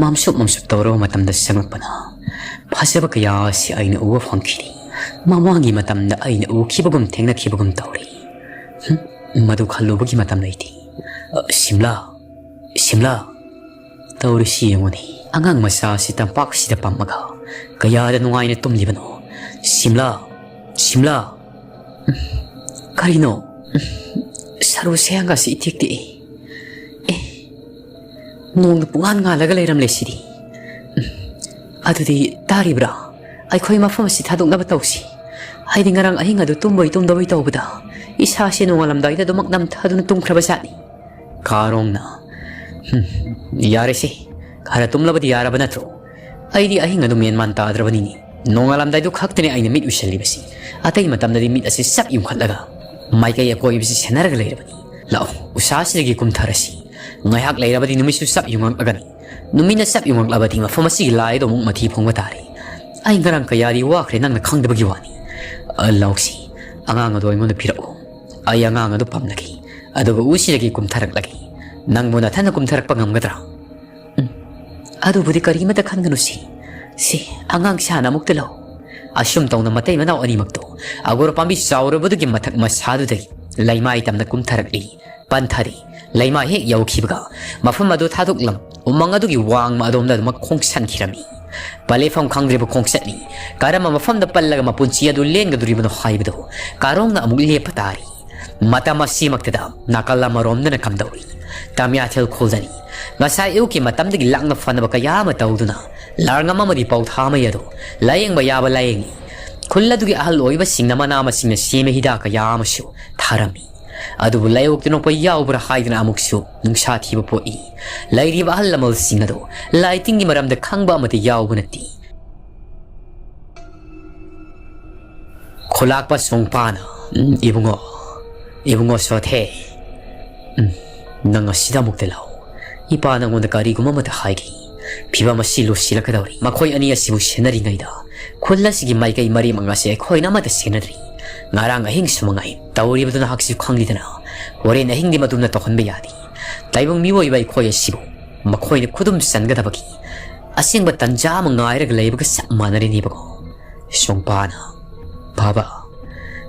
ꯃꯝꯁꯨꯞ ꯃꯝꯁꯨꯞ ꯇꯧꯔꯕ ꯃꯇꯝꯗ ꯆꯪꯂꯛꯄꯅ ꯐꯖꯕ ꯀꯌꯥ ꯑꯁꯤ ꯑꯩꯅ ꯎꯕ ꯐꯪꯈꯤꯅꯤ꯫ ꯃꯃꯥꯡꯒꯤ ꯃꯇꯝꯗ ꯑꯩꯅ ꯎꯈꯤꯕꯒꯨꯝ ꯊꯦꯡꯅꯈꯤꯕꯒꯨꯝ ꯇꯧꯔꯤ꯫ ꯍꯨꯝ, ꯃꯗꯨ ꯈꯜꯂꯨꯕꯒꯤ ꯃꯇꯝ ꯂꯩꯇꯦ꯫ ꯑ, ꯁꯤꯝꯂꯥ, ꯁꯤꯝꯂꯥ, ꯇꯧꯔꯤꯁꯤ ꯌꯦꯡꯉꯨꯅꯦ꯫ ꯑꯉꯥꯡ ꯃꯆꯥ ꯑꯁꯤ ꯇꯝꯄꯥꯛꯁꯤꯗ ꯄꯝꯃꯒ ꯀꯌꯥꯗ ꯅꯨꯡꯉꯥꯏꯅ ꯇꯨꯝꯂꯤꯕꯅꯣ꯫ ꯁꯤꯝꯂꯥ, ꯁꯤꯝꯂꯥ, ꯀꯔꯤꯅꯣ? ꯁꯔꯨ ꯁꯌꯥꯡꯒꯁꯤ ꯏꯇꯦꯛ ꯇꯦꯛꯏ꯫ ꯑꯦ, ꯅꯣꯡꯅ ꯄꯨꯡꯉꯥꯟ ꯉꯥꯜꯂꯒ ꯂꯩꯔꯝꯂꯦ ꯁꯤꯗꯤ꯫ ꯑꯗꯨꯗꯤ ꯇꯥꯔꯤꯕ꯭ꯔꯥ? ꯑꯩꯈꯣꯏ ꯃꯐꯝ ꯑꯁꯤ ꯊꯥꯗꯣꯛꯅꯕ ꯇꯧꯁꯤ꯫ ꯑꯩꯗꯤ ꯉꯔꯥꯡ ꯑꯍꯤꯡ ꯑꯗꯨ ꯇꯨꯝꯕꯣꯏ ꯇꯨꯝꯗꯕꯣꯏ ꯇꯧꯕꯗ ꯏꯁꯥꯁꯦ ꯅꯣꯡꯉꯥꯜꯂꯝꯗꯥꯏꯗ ꯑꯗꯨꯃꯛ ꯅꯝꯊꯗꯨꯅ ꯇꯨꯝꯈ꯭ꯔꯕ ꯖꯥꯠꯅꯤ꯫ ꯀꯥꯔꯣꯡꯅ, "ꯍꯨꯝ, ꯌꯥꯔꯦꯁꯦ, ꯈꯔ ꯇꯨꯝꯂꯕꯗꯤ ꯌꯥꯔꯕ ꯅꯠꯇ꯭ꯔꯣ? ꯑꯩꯗꯤ ꯑꯍꯤꯡ ꯑꯗꯨ ꯃꯦꯟꯃꯥꯟ ꯇꯥꯗ꯭ꯔꯕꯅꯤꯅꯦ꯫ ꯅꯣꯡꯉꯥꯜꯂꯝꯗꯥꯏꯗꯨ ꯈꯛꯇꯅꯦ ꯑꯩꯅ ꯃꯤꯠ ꯎꯏꯁꯜꯂꯤꯕꯁꯤ꯫ ꯑꯇꯩ ꯃꯇꯝꯗꯗꯤ ꯃꯤꯠ ꯑꯁꯤ ꯆꯞ ꯌꯨꯡꯈꯠꯂꯒ ꯃꯥꯏꯀꯩ ꯑꯀꯣꯏꯕꯁꯤ ꯁꯦꯟꯅꯔꯒ ꯂꯩꯔꯕꯅꯤ꯫ ꯂꯥꯛꯑꯣ, ꯎꯁꯥꯁꯤꯗꯒꯤ ꯀꯨꯝꯊꯔꯁꯤ꯫ ꯉꯥꯏꯍꯥꯛ ꯂꯩꯔꯕꯗꯤ ꯅꯨꯃꯤꯠꯁꯨ ꯆꯞ ꯌꯨꯡꯉꯛꯂꯒꯅꯤ꯫ ꯅꯨꯃꯤꯠꯅ ꯆꯞ ꯌꯨꯡꯉꯛꯂꯕꯗꯤ ꯃꯐꯝ ꯑꯁꯤꯒꯤ ꯂꯥꯏ ꯑꯗꯨ ꯑꯃꯨꯛ ꯃꯊꯤ ꯐꯣꯡꯕ ꯇꯥꯔꯦ꯫ ꯑꯩ ꯉꯔꯥꯡ ꯀꯌꯥꯗꯤ ꯋꯥꯈ꯭ꯔꯦ ꯅꯪꯅ ꯈꯪꯗꯕꯒꯤ ꯋꯥꯅꯤ꯫ ꯑ, ꯂꯧꯁꯤ, ꯑꯉꯥꯡ ꯑꯗꯨ ꯑꯩꯉꯣꯟꯗ ꯄꯤꯔꯛꯎ꯫ ꯑꯩ ꯑꯉꯥꯡ ꯑꯗꯨ ꯄꯝꯂꯒꯦ, ꯑꯗꯨꯒ ꯎꯁꯤꯗꯒꯤ ꯀꯨꯝꯊꯔꯛꯂꯒꯦ꯫ ꯅꯪꯕꯨ ꯅꯊꯟꯅ ꯀꯨꯝꯊꯔꯛꯄ ꯉꯝꯒꯗ꯭ꯔꯥ? ꯎꯝ, ꯑꯗꯨꯕꯨꯗꯤ ꯀꯔꯤꯃꯇ ꯈꯟꯒꯅꯨꯁꯤ꯫ ꯁꯤ, ꯑꯉꯥꯡꯁꯤ ꯍꯥꯟꯅ ꯑꯃꯨꯛꯇ ꯂꯧ꯫ ꯑꯁꯨꯝ ꯇꯧꯅ ꯃꯇꯩ ꯃꯅꯥꯎ ꯑꯅꯤꯃꯛꯇꯣ ꯑꯒꯣꯔ ꯄꯥꯝꯕꯤ ꯆꯥꯎꯔꯕꯗꯨꯒꯤ ꯃꯊꯛ ꯃꯁꯥꯗꯨꯗꯒꯤ ꯂꯩꯃꯥꯏ ꯇꯝꯅ ꯀꯨꯝꯊꯔꯛꯂꯤ꯫ ꯄꯟꯊꯔꯤ꯫ ꯂꯩꯃꯥꯏ ꯍꯦꯛ ꯌꯧꯈꯤꯕꯒ ꯃꯐꯝ ꯑꯗꯨ ꯊꯥꯗꯣꯛꯂꯝ ꯎꯃꯪ ꯑꯗꯨꯒꯤ ꯋꯥꯡꯃ ꯑꯗꯣꯝꯗ ꯑꯗꯨꯃꯛ ꯈꯣꯡꯁꯟꯈꯤꯔꯝꯃꯤ꯫ ꯄꯂꯦꯐꯝ ꯈꯪꯗ꯭ꯔꯤꯕ ꯈꯣꯡꯆꯠꯅꯤ꯫ ꯀꯔꯝꯕ ꯃꯐꯝꯗ ꯄꯜꯂꯒ ꯃꯄꯨꯟꯁꯤ ꯑꯗꯨ ꯂꯦꯟꯒꯗꯧꯔꯤꯕꯅꯣ ꯍꯥꯏꯕꯗꯨ ꯀꯥꯔꯣꯡꯅ ꯑꯃꯨꯛ ꯂꯦꯞꯄ ꯇꯥꯔꯤ꯫ ꯃꯇꯝ ꯑꯁꯤꯃꯛꯇꯗ ꯅꯥꯀꯜ ꯑꯃꯔꯣꯝꯗꯅ ꯀꯝꯗꯧꯔꯤ? ꯇꯝꯌꯥꯊꯦꯜ ꯈꯨꯜꯗꯅꯤ꯫ ꯉꯁꯥꯏ ꯑꯌꯨꯛꯀꯤ ꯃꯇꯝꯗꯒꯤ ꯂꯥꯛꯅ ꯐꯅꯕ ꯀꯌꯥ ꯑꯃ ꯇꯧꯗꯨꯅ ꯂꯥꯔꯉꯝ ꯑꯃꯗꯤ ꯄꯧꯊꯥꯃꯩ ꯑꯗꯨ ꯂꯥꯌꯦꯡꯕ ꯌꯥꯕ ꯂꯥꯌꯦꯡꯉꯤ꯫ ꯈꯨꯜ ꯑꯗꯨꯒꯤ ꯑꯍꯜ ꯑꯣꯏꯕꯁꯤꯡꯅ ꯃꯅꯥ ꯃꯁꯤꯡꯅ ꯁꯦꯝꯕ ꯍꯤꯗꯥꯛ ꯀꯌꯥ ꯑꯃꯁꯨ ꯊꯥꯔꯝꯃꯤ꯫ ꯑꯗꯨꯕꯨ ꯂꯥꯏꯑꯣꯛ ꯇꯤꯟꯑꯣꯛꯄ ꯌꯥꯎꯕ꯭ꯔꯥ ꯍꯥꯏꯗꯅ ꯑꯃꯨꯛꯁꯨ ꯅꯨꯡꯁꯥ ꯊꯤꯕ ꯄꯣꯛꯏ꯫ ꯂꯩꯔꯤꯕ ꯑꯍꯜ ꯂꯃꯟꯁꯤꯡ ꯑꯗꯨ ꯂꯥꯏ ꯇꯤꯟꯒꯤ ꯃꯔꯝꯗ ꯈꯪꯕ ꯑꯃꯠꯇ ꯌꯥꯎꯕ ꯅꯠꯇꯦ꯫ ꯈꯨꯂꯥꯛꯄ ꯁꯣꯡꯄꯥꯅ, "ꯎꯝ, ꯏꯕꯨꯡꯉꯣ, ꯏꯕꯨꯡꯉꯣ ꯁꯣꯊꯦ, ꯎꯝ, ꯅꯪ ꯑꯁꯤꯗ ꯑꯃꯨꯛꯇ ꯂꯥꯛꯎ꯫ ꯏꯄꯥ ꯅꯪꯉꯣꯟꯗ ꯀꯔꯤꯒꯨꯝꯕ ꯑꯃꯠꯇ ꯍꯥꯏꯒꯦ꯫ ꯐꯤꯕꯝ ꯑꯁꯤ ꯂꯨꯁꯤꯜꯂꯛꯀꯗꯧꯔꯤ꯫ ꯃꯈꯣꯏ ꯑꯅꯤ ꯑꯁꯤꯕꯨ ꯁꯦꯟꯅꯔꯤꯉꯩꯗ ꯈꯨꯜ ꯑꯁꯤꯒꯤ ꯃꯥꯏꯀꯩ ꯃꯔꯤ ꯃꯉꯥꯁꯤ ꯑꯩꯈꯣꯏꯅ ꯑꯃꯠꯇ ꯁꯦꯟꯅꯗ꯭ꯔꯤ꯫ ꯉꯔꯥꯡ ꯑꯍꯤꯡꯁꯨ ꯃꯉꯥꯏ꯫ ꯇꯧꯔꯤꯕꯗꯨ ꯅꯍꯥꯛꯁꯨ ꯈꯪꯂꯤꯗꯅ꯫ ꯍꯣꯔꯦꯟ ꯑꯍꯤꯡꯗꯤ ꯃꯗꯨꯝꯅ ꯇꯧꯍꯟꯕ ꯌꯥꯗꯦ꯫ ꯇꯥꯏꯕꯪ ꯃꯤꯑꯣꯏꯕ ꯑꯩꯈꯣꯏ ꯑꯁꯤꯕꯨ ꯃꯈꯣꯏꯅ ꯈꯨꯗꯨꯝ ꯆꯟꯒꯗꯕꯒꯤ ꯑꯁꯦꯡꯕ ꯇꯟꯖꯥ ꯑꯃ ꯉꯥꯏꯔꯒ ꯂꯩꯕꯒ ꯆꯞ ꯃꯥꯟꯅꯔꯤꯅꯦꯕꯀꯣ꯫" ꯁꯣꯡꯄꯥꯅ, "ꯕꯥꯕꯥ,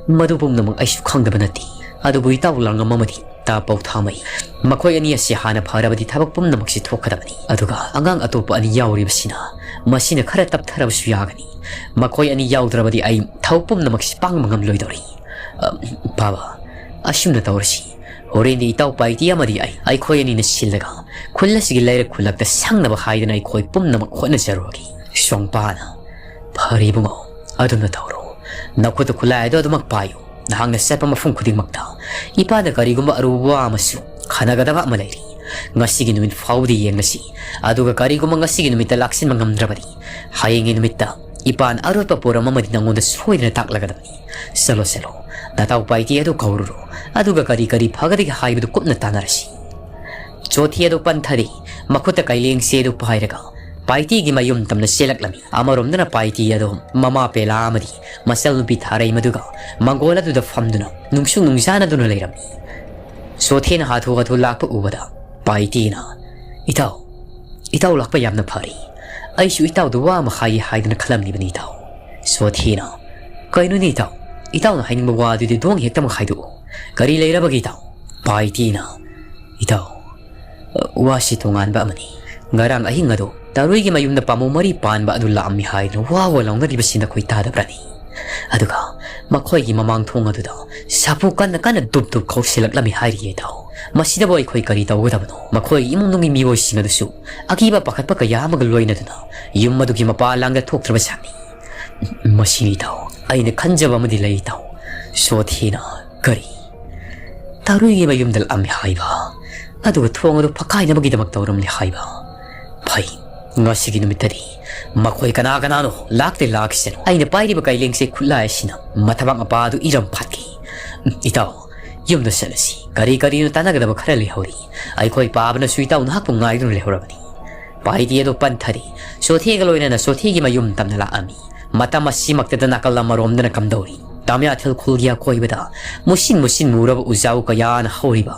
ꯃꯗꯨ ꯄꯨꯝꯅꯃꯛ ꯑꯩꯁꯨ ꯈꯪꯗꯕ ꯅꯠꯇꯦ꯫ ꯑꯗꯨꯕꯨ ꯏꯇꯥꯎ ꯂꯥꯡꯉꯝ ꯑꯃꯗꯤ ꯇꯥ ꯄꯧꯊꯥꯃꯩ, ꯃꯈꯣꯏ ꯑꯅꯤ ꯑꯁꯤ ꯍꯥꯟꯅ ꯐꯔꯕꯗꯤ ꯊꯕꯛ ꯄꯨꯝꯅꯃꯛꯁꯤ ꯊꯣꯛꯀꯗꯕꯅꯤ꯫ ꯑꯗꯨꯒ ꯑꯉꯥꯡ ꯑꯇꯣꯞꯄ ꯑꯅꯤ ꯌꯥꯎꯔꯤꯕꯁꯤꯅ ꯃꯁꯤꯅ ꯈꯔ ꯇꯞꯊꯔꯕꯁꯨ ꯌꯥꯒꯅꯤ꯫ ꯃꯈꯣꯏ ꯑꯅꯤ ꯌꯥꯎꯗ꯭ꯔꯕꯗꯤ ꯑꯩ ꯊꯕꯛ ꯄꯨꯝꯅꯃꯛꯁꯤ ꯄꯥꯡꯕ ꯉꯝꯂꯣꯏꯗꯧꯔꯤ꯫ ꯑ, ꯕꯥꯕꯥ, ꯑꯁꯨꯝꯅ ꯇꯧꯔꯁꯤ꯫ ꯍꯣꯔꯦꯟꯗꯤ ꯏꯇꯥꯎ ꯄꯥꯏꯇꯤ ꯑꯃꯗꯤ ꯑꯩ, ꯑꯩꯈꯣꯏ ꯑꯅꯤꯅ ꯁꯤꯜꯂꯒ ꯈꯨꯜ ꯑꯁꯤꯒꯤ ꯂꯩꯔꯛ ꯈꯨꯜꯂꯛꯇ ꯁꯪꯅꯕ ꯍꯥꯏꯗꯅ ꯑꯩꯈꯣꯏ ꯄꯨꯝꯅꯃꯛ ꯍꯣꯠꯅꯖꯔꯨꯔꯒꯦ꯫" ꯁꯣꯡꯄꯥꯅ, "ꯐꯔꯦ ꯏꯕꯨꯡꯉꯣ, ꯑꯗꯨꯝꯅ ꯇꯧꯔꯣ꯫ ꯅꯈꯨꯠꯇ ꯈꯨꯠꯂꯥꯏ ꯑꯗꯨ ꯑꯗꯨꯃꯛ ꯄꯥꯏꯌꯨ꯫ ꯅꯍꯥꯛꯅ ꯆꯠꯄ ꯃꯐꯝ ꯈꯨꯗꯤꯡꯃꯛꯇ ꯏꯄꯥꯗ ꯀꯔꯤꯒꯨꯝꯕ ꯑꯔꯨꯕ ꯋꯥ ꯑꯃꯁꯨ ꯈꯟꯅꯒꯗꯕ ꯑꯃ ꯂꯩꯔꯤ꯫ ꯉꯁꯤꯒꯤ ꯅꯨꯃꯤꯠ ꯐꯥꯎꯕꯗꯤ ꯌꯦꯡꯂꯁꯤ꯫ ꯑꯗꯨꯒ ꯀꯔꯤꯒꯨꯝꯕ ꯉꯁꯤꯒꯤ ꯅꯨꯃꯤꯠꯇ ꯂꯥꯛꯁꯤꯟꯕ ꯉꯝꯗ꯭ꯔꯕꯗꯤ, ꯍꯌꯦꯡꯒꯤ ꯅꯨꯃꯤꯠꯇ ꯏꯄꯥꯅ ꯑꯔꯣꯠꯄ ꯄꯣꯠ ꯑꯃꯗꯤ ꯅꯪꯉꯣꯟꯗ ꯁꯣꯏꯗꯅ ꯇꯥꯛꯂꯒꯗꯕꯅꯤ꯫ ꯆꯠꯂꯣ, ꯆꯠꯂꯣ, ꯅꯇꯥꯎ ꯄꯥꯏꯇꯤ ꯑꯗꯨ ꯀꯧꯔꯨꯔꯣ, ꯑꯗꯨꯒ ꯀꯔꯤ ꯀꯔꯤ ꯐꯒꯗꯒꯦ ꯍꯥꯏꯕꯗꯨ ꯀꯨꯞꯅ ꯇꯥꯟꯅꯔꯁꯤ꯫ ꯆꯣꯊꯦ ꯑꯗꯨ ꯄꯟꯊꯔꯦ꯫ ꯃꯈꯨꯠꯇ ꯀꯥꯏꯂꯦꯡꯁꯦ ꯑꯗꯨ ꯄꯥꯏꯔꯒ ꯄꯥꯏꯇꯤꯒꯤ ꯃꯌꯨꯝ ꯇꯝꯅ ꯆꯦꯜꯂꯛꯂꯝꯃꯤ꯫ ꯑꯃꯔꯣꯝꯗꯅ ꯄꯥꯏꯇꯤ ꯑꯗꯣ ꯃꯃꯥ ꯄꯦꯂꯥ ꯑꯃꯗꯤ ꯃꯆꯜꯅꯨꯄꯤ ꯊꯥꯔꯩ ꯃꯗꯨꯒ ꯃꯪꯒꯣꯜ ꯑꯗꯨꯗ ꯐꯝꯗꯨꯅ ꯅꯨꯡꯁꯨ ꯅꯨꯡꯖꯥꯅꯗꯨꯅ ꯂꯩꯔꯝꯃꯤ꯫ ꯆꯣꯊꯦꯅ ꯍꯥꯊꯨ ꯍꯥꯊꯨ ꯂꯥꯛꯄ ꯎꯕꯗ ꯄꯥꯏꯇꯤꯅ, "ꯏꯇꯥꯎ, ꯏꯇꯥꯎ ꯂꯥꯛꯄ ꯌꯥꯝꯅ ꯐꯔꯦ꯫ ꯑꯩꯁꯨ ꯏꯇꯥꯎꯗ ꯋꯥ ꯑꯃ ꯍꯥꯏꯒꯦ ꯍꯥꯏꯗꯨꯅ ꯈꯜꯂꯝꯂꯤꯕꯅꯤ ꯏꯇꯥꯎ꯫" ꯆꯣꯊꯦꯅ, "ꯀꯩꯅꯣꯅꯦ ꯏꯇꯥꯎ? ꯏꯇꯥꯎꯅ ꯍꯥꯏꯅꯤꯡꯕ ꯋꯥꯗꯨꯗꯤ ꯗꯣꯡ ꯍꯦꯛꯇꯃꯛ ꯍꯥꯏꯗꯣꯛꯎ꯫ ꯀꯔꯤ ꯂꯩꯔꯕꯒꯦ ꯏꯇꯥꯎ?" ꯄꯥꯏꯇꯤꯅ, "ꯏꯇꯥꯎ, ꯋꯥꯁꯤ ꯇꯣꯉꯥꯟꯕ ꯑꯃꯅꯤ꯫ ꯉꯔꯥꯡ ꯑꯍꯤꯡ ꯑꯗꯣ ꯇꯔꯨꯏꯒꯤ ꯃꯌꯨꯝꯗ ꯄꯥꯝꯕꯣꯝ ꯃꯔꯤ ꯄꯥꯟꯕ ꯑꯗꯨ ꯂꯥꯛꯑꯝꯃꯤ ꯍꯥꯏꯗꯨꯅ ꯋꯥ ꯋꯥ ꯂꯥꯎꯅꯔꯤꯕꯁꯤ ꯅꯈꯣꯏ ꯇꯥꯗꯕ꯭ꯔꯅꯤ? ꯑꯗꯨꯒ ꯃꯈꯣꯏꯒꯤ ꯃꯃꯥꯡ ꯊꯣꯡ ꯑꯗꯨꯗ ꯁꯥꯐꯨ ꯀꯟꯅ ꯀꯟꯅ ꯗꯨꯞ ꯗꯨꯞ ꯈꯧꯁꯤꯜꯂꯛꯂꯝꯃꯤ ꯍꯥꯏꯔꯤꯌꯦ ꯏꯇꯥꯎ꯫ ꯃꯁꯤꯗꯕꯨ ꯑꯩꯈꯣꯏ ꯀꯔꯤ ꯇꯧꯒꯗꯕꯅꯣ? ꯃꯈꯣꯏꯒꯤ ꯏꯃꯨꯡ ꯃꯅꯨꯡꯒꯤ ꯃꯤꯑꯣꯏꯁꯤꯡ ꯑꯗꯨꯁꯨ ꯑꯀꯤꯕ ꯄꯥꯈꯠꯄ ꯀꯌꯥ ꯑꯃꯒ ꯂꯣꯏꯅꯗꯨꯅ ꯌꯨꯝ ꯑꯗꯨꯒꯤ ꯃꯄꯥ ꯂꯥꯡꯗ ꯊꯣꯛꯇ꯭ꯔꯕ ꯖꯥꯠꯅꯤ꯫" "ꯃꯁꯤꯅꯤ ꯏꯇꯥꯎ, ꯑꯩꯅ ꯈꯟꯖꯕ ꯑꯃꯗꯤ ꯂꯩ ꯏꯇꯥꯎ꯫" ꯆꯣꯊꯦꯅ, "ꯀꯔꯤ?" "ꯇꯔꯨꯏꯒꯤ ꯃꯌꯨꯝꯗ ꯂꯥꯛꯑꯝꯃꯤ ꯍꯥꯏꯕ, ꯑꯗꯨꯒ ꯊꯣꯡ ꯑꯗꯨ ꯐꯛꯀꯥꯏꯅꯕꯒꯤꯗꯃꯛ ꯇꯧꯔꯝꯂꯦ ꯍꯥꯏꯕ꯫ ꯐꯩ, ꯉꯁꯤꯒꯤ ꯅꯨꯃꯤꯠꯇꯗꯤ ꯃꯈꯣꯏ ꯀꯅꯥ ꯀꯅꯥꯅꯣ ꯂꯥꯛꯇꯦ ꯂꯥꯛꯁꯅꯨ꯫ ꯑꯩꯅ ꯄꯥꯏꯔꯤꯕ ꯀꯥꯏꯂꯦꯡꯁꯦ ꯈꯨꯠꯂꯥꯏ ꯑꯁꯤꯅ ꯃꯊꯕꯥꯛ ꯃꯄꯥ ꯑꯗꯨ ꯏꯔꯝ ꯐꯥꯠꯀꯦ꯫ ꯏꯇꯥꯎ, ꯌꯨꯝꯗ ꯆꯠꯂꯁꯤ꯫ ꯀꯔꯤ ꯀꯔꯤꯅꯣ ꯇꯥꯟꯅꯒꯗꯕ ꯈꯔ ꯂꯩꯍꯧꯔꯤ꯫ ꯑꯩꯈꯣꯏ ꯄꯥꯕꯅꯁꯨ ꯏꯇꯥꯎ ꯅꯍꯥꯛꯄꯨ ꯉꯥꯏꯗꯨꯅ ꯂꯩꯍꯧꯔꯕꯅꯤ꯫" ꯄꯥꯏꯇꯤ ꯑꯗꯨ ꯄꯟꯊꯔꯤ꯫ ꯆꯣꯊꯦꯒ ꯂꯣꯏꯅꯅ ꯆꯣꯊꯦꯒꯤ ꯃꯌꯨꯝ ꯇꯝꯅ ꯂꯥꯛꯑꯝꯃꯤ꯫ ꯃꯇꯝ ꯑꯁꯤꯃꯛꯇꯗ ꯅꯥꯀꯜ ꯑꯃꯔꯣꯝꯗꯅ ꯀꯝꯗꯧꯔꯤ? ꯇꯥꯃꯤꯌꯥꯊꯦꯜ ꯈꯨꯜꯒꯤ ꯑꯀꯣꯏꯕꯗ ꯃꯨꯁꯤꯟ ꯃꯨꯁꯤꯟ ꯃꯨꯔꯕ ꯎꯖꯥꯎ ꯀꯌꯥꯅ ꯍꯧꯔꯤꯕ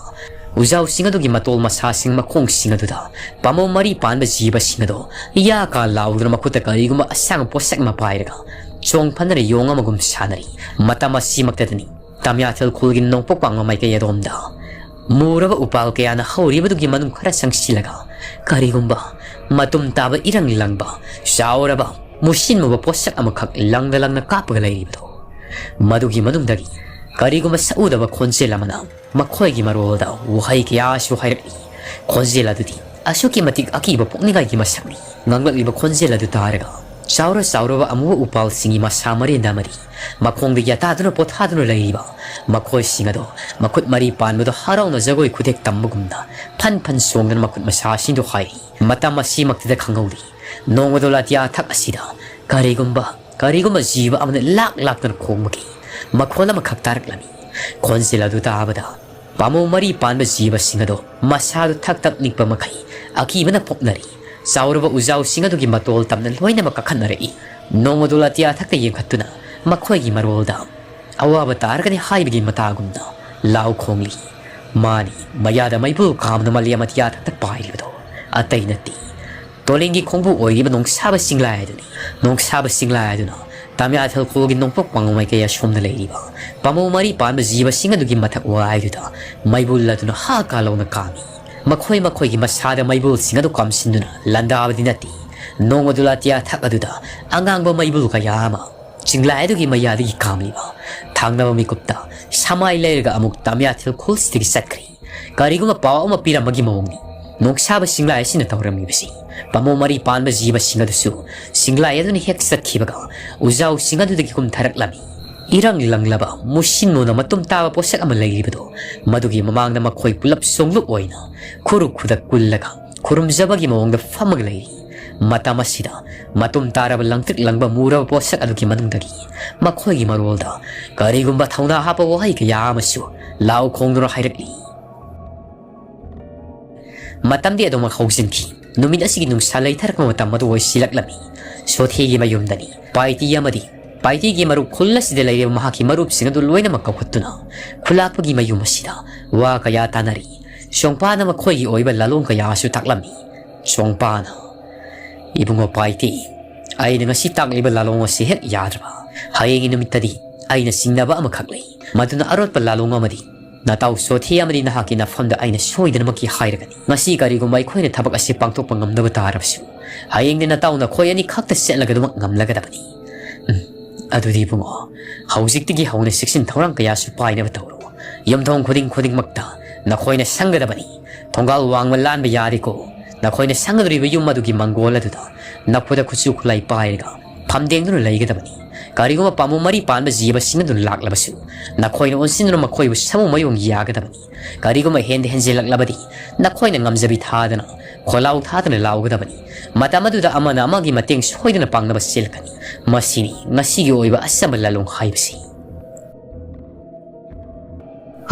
ꯎꯖꯥꯎꯁꯤꯡ ꯑꯗꯨꯒꯤ ꯃꯇꯣꯜ ꯃꯁꯥꯁꯤꯡ ꯃꯈꯣꯡꯁꯤꯡ ꯑꯗꯨꯗ ꯄꯥꯝꯕꯣꯝ ꯃꯔꯤ ꯄꯥꯟꯕ ꯖꯤꯕꯁꯤꯡ ꯑꯗꯣ ꯌꯥ ꯀꯥ ꯂꯥꯎꯗꯨꯅ ꯃꯈꯨꯠꯇ ꯀꯔꯤꯒꯨꯝꯕ ꯑꯁꯥꯡꯕ ꯄꯣꯠꯁꯛ ꯑꯃ ꯄꯥꯏꯔꯒ ꯆꯣꯡ ꯐꯟꯗꯅ ꯌꯣꯡ ꯑꯃꯒꯨꯝ ꯁꯥꯟꯅꯔꯤ꯫ ꯃꯇꯝ ꯑꯁꯤꯃꯛꯇꯗꯅꯤ ꯇꯥꯃꯤꯌꯥꯊꯦꯜ ꯈꯨꯜꯒꯤ ꯅꯣꯡꯄꯣꯛ ꯋꯥꯡꯃ ꯃꯥꯏꯀꯩ ꯑꯗꯣꯝꯗ ꯃꯨꯔꯕ ꯎꯄꯥꯜ ꯀꯌꯥꯅ ꯍꯧꯔꯤꯕꯗꯨꯒꯤ ꯃꯅꯨꯡ ꯈꯔ ꯆꯪꯁꯤꯜꯂꯒ ꯀꯔꯤꯒꯨꯝꯕ ꯃꯇꯨꯝ ꯇꯥꯕ ꯏꯔꯪ ꯂꯪꯕ ꯆꯥꯎꯔꯕ ꯃꯨꯁꯤꯟ ꯃꯨꯕ ꯄꯣꯠꯁꯛ ꯑꯃꯈꯛ ꯂꯪꯅ ꯂꯪꯅ ꯀꯥꯞꯄꯒ ꯂꯩꯔꯤꯕꯗꯣ, ꯃꯗꯨꯒꯤ ꯃꯅꯨꯡꯗꯒꯤ ꯀꯔꯤꯒꯨꯝꯕ ꯁꯛꯎꯗꯕ ꯈꯣꯟꯖꯦꯜ ꯑꯃꯅ ꯃꯈꯣꯏꯒꯤ ꯃꯔꯣꯜꯗ ꯋꯥꯍꯩ ꯀꯌꯥꯁꯨ ꯍꯥꯏꯔꯛꯂꯤ꯫ ꯈꯣꯟꯖꯦꯜ ꯑꯗꯨꯗꯤ ꯑꯁꯨꯛꯀꯤ ꯃꯇꯤꯛ ꯑꯀꯤꯕ ꯄꯣꯛꯅꯤꯡꯉꯥꯏꯒꯤ ꯃꯁꯛꯅꯤ꯫ ꯉꯥꯡꯂꯛꯂꯤꯕ ꯈꯣꯟꯖꯦꯜ ꯑꯗꯨ ꯇꯥꯔꯒ ꯆꯥꯎꯔ ꯆꯥꯎꯔꯕ ꯑꯃꯨꯕ ꯎꯄꯥꯜꯁꯤꯡꯒꯤ ꯃꯁꯥ ꯃꯔꯦꯟꯗ ꯑꯃꯗꯤ ꯃꯈꯣꯡꯗ ꯌꯥꯇꯥꯗꯨꯅ ꯄꯣꯊꯥꯗꯨꯅ ꯂꯩꯔꯤꯕ ꯃꯈꯣꯏꯁꯤꯡ ꯑꯗꯣ ꯃꯈꯨꯠ ꯃꯔꯤ ꯄꯥꯟꯕꯗꯣ ꯍꯔꯥꯎꯅ ꯖꯒꯣꯏ ꯈꯨꯗꯦꯛ ꯇꯝꯕꯒꯨꯝꯅ ꯐꯟ ꯐꯟ ꯆꯣꯡꯗꯨꯅ ꯃꯈꯨꯠ ꯃꯁꯥꯁꯤꯡꯗꯣ ꯍꯥꯏꯔꯤ꯫ ꯃꯇꯝ ꯑꯁꯤꯃꯛꯇꯗ ꯈꯪꯍꯧꯗꯦ, ꯅꯣꯡꯃꯗꯣ ꯂꯥꯇꯤꯌꯥ ꯊꯛ ꯑꯁꯤꯗ ꯀꯔꯤꯒꯨꯝꯕ, ꯀꯔꯤꯒꯨꯝꯕ ꯖꯤꯕ ꯑꯃꯅ ꯂꯥꯛ ꯂꯥꯛꯇꯨꯅ ꯈꯣꯡꯕꯒꯤ ꯃꯈꯣꯜ ꯑꯃꯈꯛ ꯇꯥꯔꯛꯂꯝꯃꯤ꯫ ꯈꯣꯟꯖꯦꯜ ꯑꯗꯨ ꯇꯥꯕꯗ ꯄꯥꯝꯕꯣꯝ ꯃꯔꯤ ꯄꯥꯟꯕ ꯖꯤꯕꯁꯤꯡ ꯑꯗꯣ ꯃꯁꯥꯗꯨ ꯊꯛ ꯊꯛ ꯅꯤꯛꯄ ꯃꯈꯩ ꯑꯀꯤꯕꯅ ꯄꯣꯛꯅꯔꯤ꯫ ꯆꯥꯎꯔꯕ ꯎꯖꯥꯎꯁꯤꯡ ꯑꯗꯨꯒꯤ ꯃꯇꯣꯜ ꯇꯝꯅ ꯂꯣꯏꯅꯃꯛ ꯀꯥꯈꯠꯅꯔꯛꯏ꯫ ꯅꯣꯡꯃꯗꯣ ꯂꯥꯇꯤꯌꯥ ꯊꯛꯇ ꯌꯦꯡꯈꯠꯇꯨꯅ ꯃꯈꯣꯏꯒꯤ ꯃꯔꯣꯜꯗ ꯑꯋꯥꯕ ꯇꯥꯔꯒꯅꯤ ꯍꯥꯏꯕꯒꯤ ꯃꯇꯥꯒꯨꯝꯅ ꯂꯥꯎ ꯈꯣꯡꯂꯤ꯫ ꯃꯥꯅꯤ, ꯃꯌꯥꯗ ꯃꯩꯕꯨꯜ ꯀꯥꯝꯅ ꯃꯂꯦꯝ ꯑꯇꯤꯌꯥ ꯊꯛꯇ ꯄꯥꯏꯔꯤꯕꯗꯣ ꯑꯇꯩ ꯅꯠꯇꯦ, ꯇꯣꯂꯤꯡꯒꯤ ꯈꯣꯡꯕꯨ ꯑꯣꯏꯔꯤꯕ ꯅꯣꯡꯁꯥꯕ ꯆꯤꯡꯂꯥꯏ ꯑꯗꯨꯅꯤ꯫ ꯅꯣꯡꯁꯥꯕ ꯆꯤꯡꯂꯥꯏ ꯑꯗꯨꯅ ꯇꯥꯃꯤꯌꯥꯊꯦꯜ ꯈꯨꯜꯒꯤ ꯅꯣꯡꯄꯣꯛ ꯋꯥꯡꯃ ꯃꯥꯏꯀꯩ ꯑꯁꯣꯝꯗ ꯂꯩꯔꯤꯕ ꯄꯥꯝꯕꯣꯝ ꯃꯔꯤ ꯄꯥꯟꯕ ꯖꯤꯕꯁꯤꯡ ꯑꯗꯨꯒꯤ ꯃꯊꯛ ꯋꯥꯏꯗꯨꯗ ꯃꯩꯕꯨꯜ ꯑꯗꯨꯅ ꯍꯥ ꯀꯥ ꯂꯥꯎꯅ ꯀꯥꯝꯃꯤ꯫ ꯃꯈꯣꯏ ꯃꯈꯣꯏꯒꯤ ꯃꯁꯥꯗ ꯃꯩꯕꯨꯜꯁꯤꯡ ꯑꯗꯨ ꯀꯥꯝꯁꯤꯟꯗꯨꯅ ꯂꯥꯟꯗꯥꯕꯗꯤ ꯅꯠꯇꯦ꯫ ꯅꯣꯡꯃꯗꯨ ꯂꯥꯇꯤꯌꯥ ꯊꯛ ꯑꯗꯨꯗ ꯑꯉꯥꯡꯕ ꯃꯩꯕꯨꯜ ꯀꯌꯥ ꯑꯃ ꯆꯤꯡꯂꯥꯏ ꯑꯗꯨꯒꯤ ꯃꯌꯥꯗꯒꯤ ꯀꯥꯝꯂꯤꯕ ꯊꯥꯡꯅꯕ ꯃꯤꯀꯨꯞꯇ ꯁꯃꯥꯏ ꯂꯩꯔꯒ ꯑꯃꯨꯛ ꯇꯥꯃꯤꯌꯥꯊꯦꯜ ꯈꯨꯜꯁꯤꯗꯒꯤ ꯆꯠꯈ꯭ꯔꯦ꯫ ꯀꯔꯤꯒꯨꯝꯕ ꯄꯥꯎ ꯑꯃ ꯄꯤꯔꯝꯕꯒꯤ ꯃꯑꯣꯡꯅꯤ꯫ ꯅꯣꯡꯁꯥꯕ ꯆꯤꯡꯂꯥꯏ ꯑꯁꯤꯅ ꯇꯧꯔꯝꯃꯤꯕꯁꯤ꯫ ꯄꯥꯝꯕꯣꯝ ꯃꯔꯤ ꯄꯥꯟꯕ ꯖꯤꯕꯁꯤꯡ ꯑꯗꯨꯁꯨ ꯆꯤꯡꯂꯥꯏ ꯑꯗꯨꯅ ꯍꯦꯛ ꯆꯠꯈꯤꯕꯒ ꯎꯖꯥꯎꯁꯤꯡ ꯑꯗꯨꯗꯒꯤ ꯀꯨꯝꯊꯔꯛꯂꯝꯃꯤ꯫ ꯏꯔꯪ ꯂꯪꯂꯕ ꯃꯨꯁꯤꯟ ꯃꯨꯅ ꯃꯇꯨꯝ ꯇꯥꯕ ꯄꯣꯠꯁꯛ ꯑꯃ ꯂꯩꯔꯤꯕꯗꯣ, ꯃꯗꯨꯒꯤ ꯃꯃꯥꯡꯗ ꯃꯈꯣꯏ ꯄꯨꯂꯞ ꯁꯣꯡꯂꯨꯞ ꯑꯣꯏꯅ ꯈꯨꯔꯨ ꯈꯨꯗꯛ ꯀꯨꯜꯂꯒ ꯈꯨꯔꯨꯝꯖꯕꯒꯤ ꯃꯑꯣꯡꯗ ꯐꯝꯃꯒ ꯂꯩꯔꯤ꯫ ꯃꯇꯝ ꯑꯁꯤꯗ ꯃꯇꯨꯝ ꯇꯥꯔꯕ ꯂꯪꯇ꯭ꯔꯤꯛ ꯂꯪꯕ ꯃꯨꯔꯕ ꯄꯣꯠꯁꯛ ꯑꯗꯨꯒꯤ ꯃꯅꯨꯡꯗꯒꯤ ꯃꯈꯣꯏꯒꯤ ꯃꯔꯣꯜꯗ ꯀꯔꯤꯒꯨꯝꯕ ꯊꯧꯅꯥ ꯍꯥꯞꯄ ꯋꯥꯍꯩ ꯀꯌꯥ ꯑꯃꯁꯨ ꯂꯥꯎ ꯈꯣꯡꯗꯨꯅ ꯍꯥꯏꯔꯛꯂꯤ꯫ ꯃꯇꯝꯗꯤ ꯑꯗꯨꯃꯛ ꯍꯧꯖꯤꯟꯈꯤ꯫ ꯅꯨꯃꯤꯠ ꯑꯁꯤꯒꯤ ꯅꯨꯡꯁꯥ ꯂꯩꯊꯔꯛꯄ ꯃꯇꯝ ꯑꯗꯨ ꯑꯣꯏꯁꯤꯜꯂꯛꯂꯝꯃꯤ꯫ ꯁꯣꯊꯤꯒꯤ ꯃꯌꯨꯝꯗꯅꯤ꯫ ꯄꯥꯏꯇꯤ ꯑꯃꯗꯤ ꯄꯥꯏꯇꯤꯒꯤ ꯃꯔꯨꯞ ꯈꯨꯜ ꯑꯁꯤꯗ ꯂꯩꯔꯤꯕ ꯃꯍꯥꯛꯀꯤ ꯃꯔꯨꯞꯁꯤꯡ ꯑꯗꯨ ꯂꯣꯏꯅꯃꯛ ꯀꯧꯈꯠꯇꯨꯅ ꯈꯨꯂꯥꯛꯄꯒꯤ ꯃꯌꯨꯝ ꯑꯁꯤꯗ ꯋꯥ ꯀꯌꯥ ꯇꯥꯅꯔꯤ꯫ ꯁꯣꯡꯄꯥꯅ ꯃꯈꯣꯏꯒꯤ ꯑꯣꯏꯕ ꯂꯥꯂꯣꯡ ꯀꯌꯥꯁꯨ ꯇꯥꯛꯂꯝꯃꯤ꯫ ꯁꯣꯡꯄꯥꯅ, "ꯏꯕꯨꯡꯉꯣ ꯄꯥꯏꯇꯤ, ꯑꯩꯅ ꯉꯁꯤ ꯇꯥꯛꯂꯤꯕ ꯂꯥꯂꯣꯡ ꯑꯁꯤ ꯍꯦꯛ ꯌꯥꯗ꯭ꯔꯕ, ꯍꯌꯦꯡꯒꯤ ꯅꯨꯃꯤꯠꯇꯗꯤ ꯑꯩꯅ ꯆꯤꯡꯅꯕ ꯑꯃꯈꯛ ꯂꯩ꯫ ꯃꯗꯨꯅ ꯑꯔꯣꯠꯄ ꯂꯥꯂꯣꯡ ꯑꯃꯗꯤ ꯅꯇꯥꯎ ꯁꯣꯊꯤ ꯑꯃꯗꯤ ꯅꯍꯥꯛꯀꯤ ꯅꯐꯝꯗ ꯑꯩꯅ ꯁꯣꯏꯗꯅꯃꯛꯀꯤ ꯍꯥꯏꯔꯒꯅꯤ꯫ ꯉꯁꯤ ꯀꯔꯤꯒꯨꯝꯕ ꯑꯩꯈꯣꯏꯅ ꯊꯕꯛ ꯑꯁꯤ ꯄꯥꯡꯊꯣꯛꯄ ꯉꯝꯗꯕ ꯇꯥꯔꯕꯁꯨ, ꯍꯌꯦꯡꯗꯤ ꯅꯇꯥꯎ ꯅꯈꯣꯏ ꯑꯅꯤ ꯈꯛꯇ ꯆꯠꯂꯒ ꯑꯗꯨꯃꯛ ꯉꯝꯂꯒꯗꯕꯅꯤ꯫ ꯎꯝ, ꯑꯗꯨꯗꯤ ꯏꯕꯨꯡꯉꯣ, ꯍꯧꯖꯤꯛꯇꯒꯤ ꯍꯧꯅ ꯆꯦꯛꯁꯤꯟ ꯊꯧꯔꯥꯡ ꯀꯌꯥꯁꯨ ꯄꯥꯏꯅꯕ ꯇꯧꯔꯣ꯫ ꯌꯨꯝꯊꯣꯡ ꯈꯨꯗꯤꯡ ꯈꯨꯗꯤꯡꯃꯛꯇ ꯅꯈꯣꯏꯅ ꯁꯪꯒꯗꯕꯅꯤ꯫ ꯊꯣꯡꯒꯥꯜ ꯋꯥꯡꯃ ꯂꯥꯟꯕ ꯌꯥꯔꯦꯀꯣ?" ꯅꯈꯣꯏꯅ ꯁꯪꯒꯗꯧꯔꯤꯕ ꯌꯨꯝ ꯑꯗꯨꯒꯤ ꯃꯪꯒꯣꯜ ꯑꯗꯨꯗ ꯅꯈꯨꯠꯇ ꯈꯨꯠꯁꯨ ꯈꯨꯠꯂꯥꯏ ꯄꯥꯏꯔꯒ ꯐꯝꯗꯦꯡꯗꯨꯅ ꯂꯩꯒꯗꯕꯅꯤ꯫ ꯀꯔꯤꯒꯨꯝꯕ ꯄꯥꯝꯕꯣꯝ ꯃꯔꯤ ꯄꯥꯟꯕ ꯖꯤꯕꯁꯤꯡ ꯑꯗꯨ ꯂꯥꯛꯂꯕꯁꯨ, ꯅꯈꯣꯏꯅ ꯑꯣꯟꯁꯤꯟꯗꯨꯅ ꯃꯈꯣꯏꯕꯨ ꯁꯃꯨ ꯃꯥꯏꯌꯣꯡ ꯌꯥꯒꯗꯕꯅꯤ꯫ ꯀꯔꯤꯒꯨꯝꯕ ꯍꯦꯟꯗ ꯍꯦꯟꯖꯤꯜꯂꯛꯂꯕꯗꯤ, ꯅꯈꯣꯏꯅ ꯉꯝꯖꯕꯤ ꯊꯥꯗꯅ, ꯈꯣꯜꯂꯥꯎ ꯊꯥꯗꯅ ꯂꯥꯎꯒꯗꯕꯅꯤ꯫ ꯃꯇꯝ ꯑꯗꯨꯗ ꯑꯃꯅ ꯑꯃꯒꯤ ꯃꯇꯦꯡ ꯁꯣꯏꯗꯅ ꯄꯥꯡꯅꯕ ꯆꯦꯜꯂꯛꯀꯅꯤ꯫ ꯃꯁꯤꯅꯤ ꯉꯁꯤꯒꯤ ꯑꯣꯏꯕ ꯑꯆꯝꯕ ꯂꯥꯂꯣꯡ ꯍꯥꯏꯕꯁꯤ꯫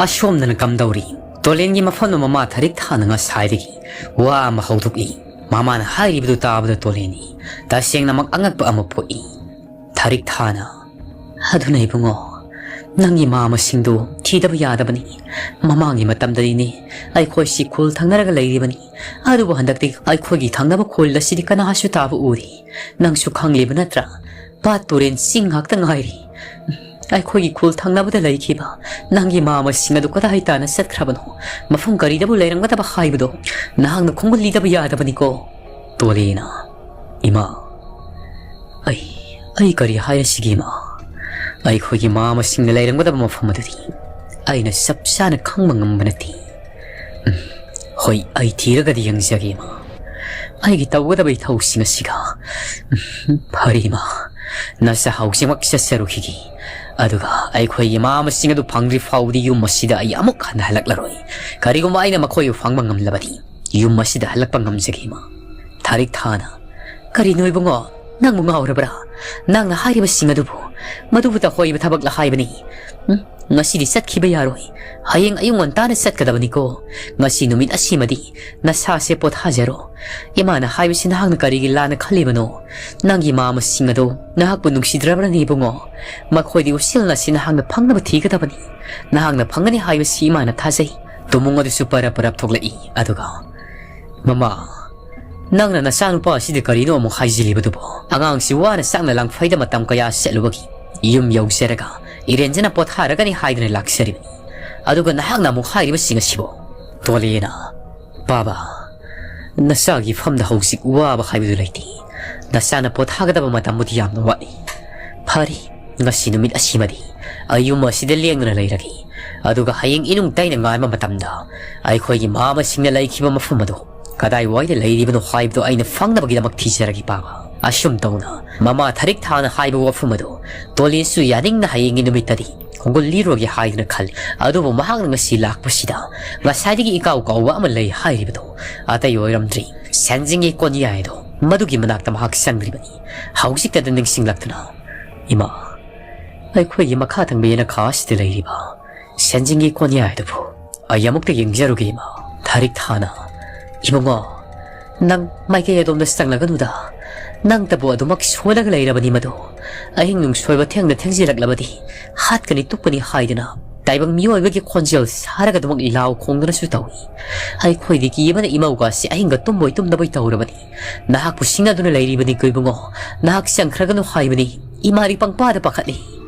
ꯑꯁꯣꯝꯗꯅ ꯀꯝꯗꯧꯔꯤ? ꯇꯣꯂꯦꯟꯒꯤ ꯃꯐꯝꯗ ꯃꯃꯥ ꯊꯥꯔꯤꯛ ꯊꯥꯅ ꯉꯁꯥꯏꯗꯒꯤ ꯋꯥ ꯑꯃ ꯍꯧꯗꯣꯛꯂꯤ꯫ ꯃꯃꯥꯅ ꯍꯥꯏꯔꯤꯕꯗꯨ ꯇꯥꯕꯗ ꯇꯣꯂꯦꯟꯅꯤ ꯇꯁꯦꯡꯅꯃꯛ ꯑꯉꯛꯄ ꯑꯃ ꯄꯣꯛꯏ꯫ ꯊꯥꯔꯤꯛ ꯊꯥꯅ, "ꯑꯗꯨꯅ ꯏꯕꯨꯡꯉꯣ, ꯅꯪꯒꯤ ꯃꯥ ꯃꯁꯤꯡꯗꯨ ꯊꯤꯗꯕ ꯌꯥꯗꯕꯅꯤ꯫ ꯃꯃꯥꯡꯒꯤ ꯃꯇꯝꯗꯗꯤꯅꯦ, ꯑꯩꯈꯣꯏꯁꯤ ꯈꯨꯜ ꯊꯪꯅꯔꯒ ꯂꯩꯔꯤꯕꯅꯤ꯫ ꯑꯗꯨꯕꯨ ꯍꯟꯗꯛꯇꯤ ꯑꯩꯈꯣꯏꯒꯤ ꯊꯪꯅꯕ ꯈꯨꯜ ꯑꯁꯤꯗꯤ ꯀꯅꯥꯁꯨ ꯇꯥꯕ ꯎꯗꯦ꯫ ꯅꯪꯁꯨ ꯈꯪꯂꯤꯕ ꯅꯠꯇ꯭ꯔꯥ? ꯄꯥꯠ ꯇꯨꯔꯦꯟ ꯆꯤꯡ ꯉꯥꯛꯇ ꯉꯥꯏꯔꯤ꯫ ꯑꯩꯈꯣꯏꯒꯤ ꯈꯨꯜ ꯊꯪꯅꯕꯗ ꯂꯩꯈꯤꯕ ꯅꯪꯒꯤ ꯃꯥ ꯃꯁꯤꯡ ꯑꯗꯨ ꯀꯗꯥꯏ ꯇꯥꯅ ꯆꯠꯈ꯭ꯔꯕꯅꯣ? ꯃꯐꯝ ꯀꯔꯤꯗꯕꯨ ꯂꯩꯔꯝꯒꯗꯕ ꯍꯥꯏꯕꯗꯣ ꯅꯍꯥꯛꯅ ꯈꯣꯡꯒꯨꯜꯂꯤꯗꯕ ꯌꯥꯗꯕꯅꯤꯀꯣ꯫" ꯇꯣꯂꯦꯅ, "ꯏꯃꯥ, ꯑꯩ, ꯑꯩ ꯀꯔꯤ ꯍꯥꯏꯔꯁꯤꯒꯦ, ꯏꯃꯥ? ꯑꯩꯈꯣꯏꯒꯤ ꯃꯥ ꯃꯁꯤꯡꯅ ꯂꯩꯔꯝꯒꯗꯕ ꯃꯐꯝ ꯑꯗꯨꯗꯤ ꯑꯩꯅ ꯆꯞ ꯆꯥꯅ ꯈꯪꯕ ꯉꯝꯕ ꯅꯠꯇꯦ꯫ ꯎꯝ, ꯍꯣꯏ, ꯑꯩ ꯊꯤꯔꯒꯗꯤ ꯌꯦꯡꯖꯒꯦ, ꯏꯃꯥ꯫ ꯑꯩꯒꯤ ꯇꯧꯒꯗꯕ ꯏꯊꯧꯁꯤꯡ ꯑꯁꯤꯒ꯫ ꯎꯝ, ꯐꯔꯦ, ꯏꯃꯥ꯫ ꯅꯆꯥ ꯍꯧꯖꯤꯛꯃꯛ ꯆꯠꯆꯔꯨꯈꯤꯒꯦ꯫ ꯑꯗꯨꯒ ꯑꯩꯈꯣꯏꯒꯤ ꯃꯥ ꯃꯁꯤꯡ ꯑꯗꯨ ꯐꯪꯗ꯭ꯔꯤ ꯐꯥꯎꯕꯗꯤ ꯌꯨꯝ ꯑꯁꯤꯗ ꯑꯩ ꯑꯃꯨꯛ ꯍꯟꯅ ꯍꯜꯂꯛꯂꯔꯣꯏ꯫ ꯀꯔꯤꯒꯨꯝꯕ ꯑꯩꯅ ꯃꯈꯣꯏꯕꯨ ꯐꯪꯕ ꯉꯝꯂꯕꯗꯤ ꯌꯨꯝ ꯑꯁꯤꯗ ꯍꯜꯂꯛꯄ ꯉꯝꯖꯒꯦ, ꯏꯃꯥ꯫" ꯊꯥꯔꯤꯛ ꯊꯥꯅ, "ꯀꯔꯤꯅꯣ ꯏꯕꯨꯡꯉꯣ? ꯅꯪꯕꯨ ꯉꯥꯎꯔꯕ꯭ꯔꯥ? ꯅꯪꯅ ꯍꯥꯏꯔꯤꯕꯁꯤꯡ ꯑꯗꯨꯕꯨ, ꯃꯗꯨꯕꯨ ꯇꯧꯍꯣꯏꯕ ꯊꯕꯛꯂ ꯍꯥꯏꯕꯅꯤ꯫ ꯎꯝ, ꯉꯁꯤꯗꯤ ꯆꯠꯈꯤꯕ ꯌꯥꯔꯣꯏ꯫ ꯍꯌꯦꯡ ꯑꯌꯨꯛ ꯉꯟꯇꯥꯅ ꯆꯠꯀꯗꯕꯅꯤꯀꯣ꯫ ꯉꯁꯤ ꯅꯨꯃꯤꯠ ꯑꯁꯤꯃꯗꯤ ꯅꯁꯥꯁꯦ ꯄꯣꯊꯥꯖꯔꯣ꯫ ꯏꯃꯥꯅ ꯍꯥꯏꯕꯁꯤ ꯅꯍꯥꯛꯅ ꯀꯔꯤꯒꯤ ꯂꯥꯟꯅ ꯈꯜꯂꯤꯕꯅꯣ? ꯅꯪꯒꯤ ꯃꯥ ꯃꯁꯤꯡ ꯑꯗꯣ ꯅꯍꯥꯛꯄꯨ ꯅꯨꯡꯁꯤꯗ꯭ꯔꯕ꯭ꯔꯅꯦ ꯏꯕꯨꯡꯉꯣ? ꯃꯈꯣꯏꯗꯤ ꯎꯁꯤꯜꯅꯁꯤ ꯅꯍꯥꯛꯅ ꯐꯪꯅꯕ ꯊꯤꯒꯗꯕꯅꯤ꯫ ꯅꯍꯥꯛꯅ ꯐꯪꯒꯅꯤ ꯍꯥꯏꯕꯁꯤ ꯏꯃꯥꯅ ꯊꯥꯖꯩ꯫" ꯇꯨꯃꯨꯡ ꯑꯗꯨꯁꯨ ꯄꯔꯞ ꯄꯔꯞ ꯊꯣꯛꯂꯛꯏ꯫ ꯑꯗꯨꯒ, "ꯃꯃꯥ, ꯅꯪꯅ ꯅꯆꯥꯅꯨꯄꯥ ꯑꯁꯤꯗ ꯀꯔꯤꯅꯣ ꯑꯃꯨꯛ ꯍꯥꯏꯖꯤꯜꯂꯤꯕꯗꯨꯕꯣ? ꯑꯉꯥꯡꯁꯤ ꯋꯥꯅ ꯆꯥꯛꯅ ꯂꯥꯡꯐꯩꯗ ꯃꯇꯝ ꯀꯌꯥ ꯆꯠꯂꯨꯕꯒꯤ ꯌꯨꯝ ꯌꯧꯖꯔꯒ ꯏꯔꯦꯟꯖꯅ ꯄꯣꯊꯥꯔꯒꯅꯤ ꯍꯥꯏꯗꯅ ꯂꯥꯛꯆꯔꯤꯕꯅꯤ꯫ ꯑꯗꯨꯒ ꯅꯍꯥꯛꯅ ꯑꯃꯨꯛ ꯍꯥꯏꯔꯤꯕꯁꯤꯡ ꯑꯁꯤꯕꯣ?" ꯇꯣꯂꯦꯅ, "ꯕꯥꯕꯥ, ꯅꯆꯥꯒꯤ ꯐꯝꯗ ꯍꯧꯖꯤꯛ ꯋꯥꯕ ꯍꯥꯏꯕꯗꯨ ꯂꯩꯇꯦ꯫ ꯅꯆꯥꯅ ꯄꯣꯊꯥꯒꯗꯕ ꯃꯇꯝꯕꯨꯗꯤ ꯌꯥꯝꯅ ꯋꯥꯠꯂꯤ꯫ ꯐꯔꯦ, ꯉꯁꯤ ꯅꯨꯃꯤꯠ ꯑꯁꯤꯃꯗꯤ ꯑꯩ ꯌꯨꯝ ꯑꯁꯤꯗ ꯂꯦꯡꯗꯅ ꯂꯩꯔꯒꯦ꯫ ꯑꯗꯨꯒ ꯍꯌꯦꯡ ꯏꯅꯨꯡ ꯇꯩꯅ ꯉꯥꯟꯕ ꯃꯇꯝꯗ ꯑꯩꯈꯣꯏꯒꯤ ꯃꯥ ꯃꯁꯤꯡꯅ ꯂꯩꯈꯤꯕ ꯃꯐꯝ ꯑꯗꯨ ꯀꯗꯥꯏꯋꯥꯏꯗ ꯂꯩꯔꯤꯕꯅꯣ ꯍꯥꯏꯕꯗꯨ ꯑꯩꯅ ꯐꯪꯅꯕꯒꯤꯗꯃꯛ ꯊꯤꯖꯔꯒꯦ, ꯄꯥꯕ꯫ ꯑꯁꯨꯝ ꯇꯧꯅ ꯃꯃꯥ ꯊꯔꯤꯛ ꯊꯥꯅ ꯍꯥꯏꯕ ꯋꯥꯐꯝ ꯑꯗꯨ ꯇꯣꯂꯦꯟꯁꯨ ꯌꯥꯅꯤꯡꯅ ꯍꯌꯦꯡꯒꯤ ꯅꯨꯃꯤꯠꯇꯗꯤ ꯈꯣꯡꯒꯨꯜ ꯂꯤꯔꯨꯔꯒꯦ ꯍꯥꯏꯗꯨꯅ ꯈꯜꯂꯤ꯫ ꯑꯗꯨꯕꯨ ꯃꯍꯥꯛꯅ ꯉꯁꯤ ꯂꯥꯛꯄꯁꯤꯗ ꯉꯁꯥꯏꯗꯒꯤ ꯏꯀꯥꯎ ꯀꯥꯎꯕ ꯑꯃ ꯂꯩ ꯍꯥꯏꯔꯤꯕꯗꯨ ꯑꯇꯩ ꯑꯣꯏꯔꯝꯗ꯭ꯔꯤ꯫ ꯁꯦꯟꯖꯤꯡꯒꯤ ꯀꯣꯟꯌꯥꯏ ꯑꯗꯨ ꯃꯗꯨꯒꯤ ꯃꯅꯥꯛꯇ ꯃꯍꯥꯛ ꯆꯪꯗ꯭ꯔꯤꯕꯅꯤ꯫ ꯍꯧꯖꯤꯛꯇꯗ ꯅꯤꯡꯁꯤꯡꯂꯛꯇꯨꯅ, "ꯏꯃꯥ, ꯑꯩꯈꯣꯏꯒꯤ ꯃꯈꯥ ꯊꯪꯕ ꯌꯦꯅꯈꯥ ꯑꯁꯤꯗ ꯂꯩꯔꯤꯕ ꯁꯦꯟꯖꯤꯡꯒꯤ ꯀꯣꯟꯌꯥꯏ ꯑꯗꯨꯕꯨ ꯑꯩ ꯑꯃꯨꯛꯇ ꯌꯦꯡꯖꯔꯨꯒꯦ, ꯏꯃꯥ꯫" ꯊꯔꯤꯛ ꯊꯥꯅ, "ꯏꯕꯨꯡꯉꯣ, ꯅꯪ ꯃꯥꯏꯀꯩ ꯑꯗꯣꯝꯗ ꯆꯪꯂꯒꯅꯨꯗ꯫ ꯅꯪꯇꯕꯨ ꯑꯗꯨꯃꯛ ꯁꯣꯜꯂꯒ ꯂꯩꯔꯕꯅꯤ ꯃꯗꯨ꯫ ꯑꯍꯤꯡ ꯅꯨꯡꯁꯣꯏꯕ ꯊꯦꯡꯅ ꯊꯦꯡꯖꯤꯜꯂꯛꯂꯕꯗꯤ ꯍꯥꯠꯀꯅꯤ ꯇꯨꯞꯀꯅꯤ ꯍꯥꯏꯗꯨꯅ ꯇꯥꯏꯕꯪ ꯃꯤꯑꯣꯏꯕꯒꯤ ꯈꯣꯟꯖꯦꯜ ꯁꯥꯔꯒ ꯑꯗꯨꯃꯛ ꯂꯥꯎ ꯈꯣꯡꯗꯨꯅꯁꯨ ꯇꯧꯏ꯫ ꯑꯩꯈꯣꯏꯗꯤ ꯀꯤꯕꯅ ꯏꯃꯧꯒꯁꯤ ꯑꯍꯤꯡꯒ ꯇꯨꯝꯕꯣꯏ ꯇꯨꯝꯗꯕꯣꯏ ꯇꯧꯔꯕꯅꯤ꯫ ꯅꯍꯥꯛꯄꯨ ꯁꯤꯡꯅꯗꯨꯅ ꯂꯩꯔꯤꯕꯅꯤꯀꯣ ꯏꯕꯨꯡꯉꯣ꯫ ꯅꯍꯥꯛ ꯆꯪꯈ꯭ꯔꯒꯅꯨ ꯍꯥꯏꯕꯅꯤ꯫ ꯏꯃꯥꯗꯤ ꯄꯪꯄꯥꯗ ꯄꯥꯈꯠꯂꯤ꯫"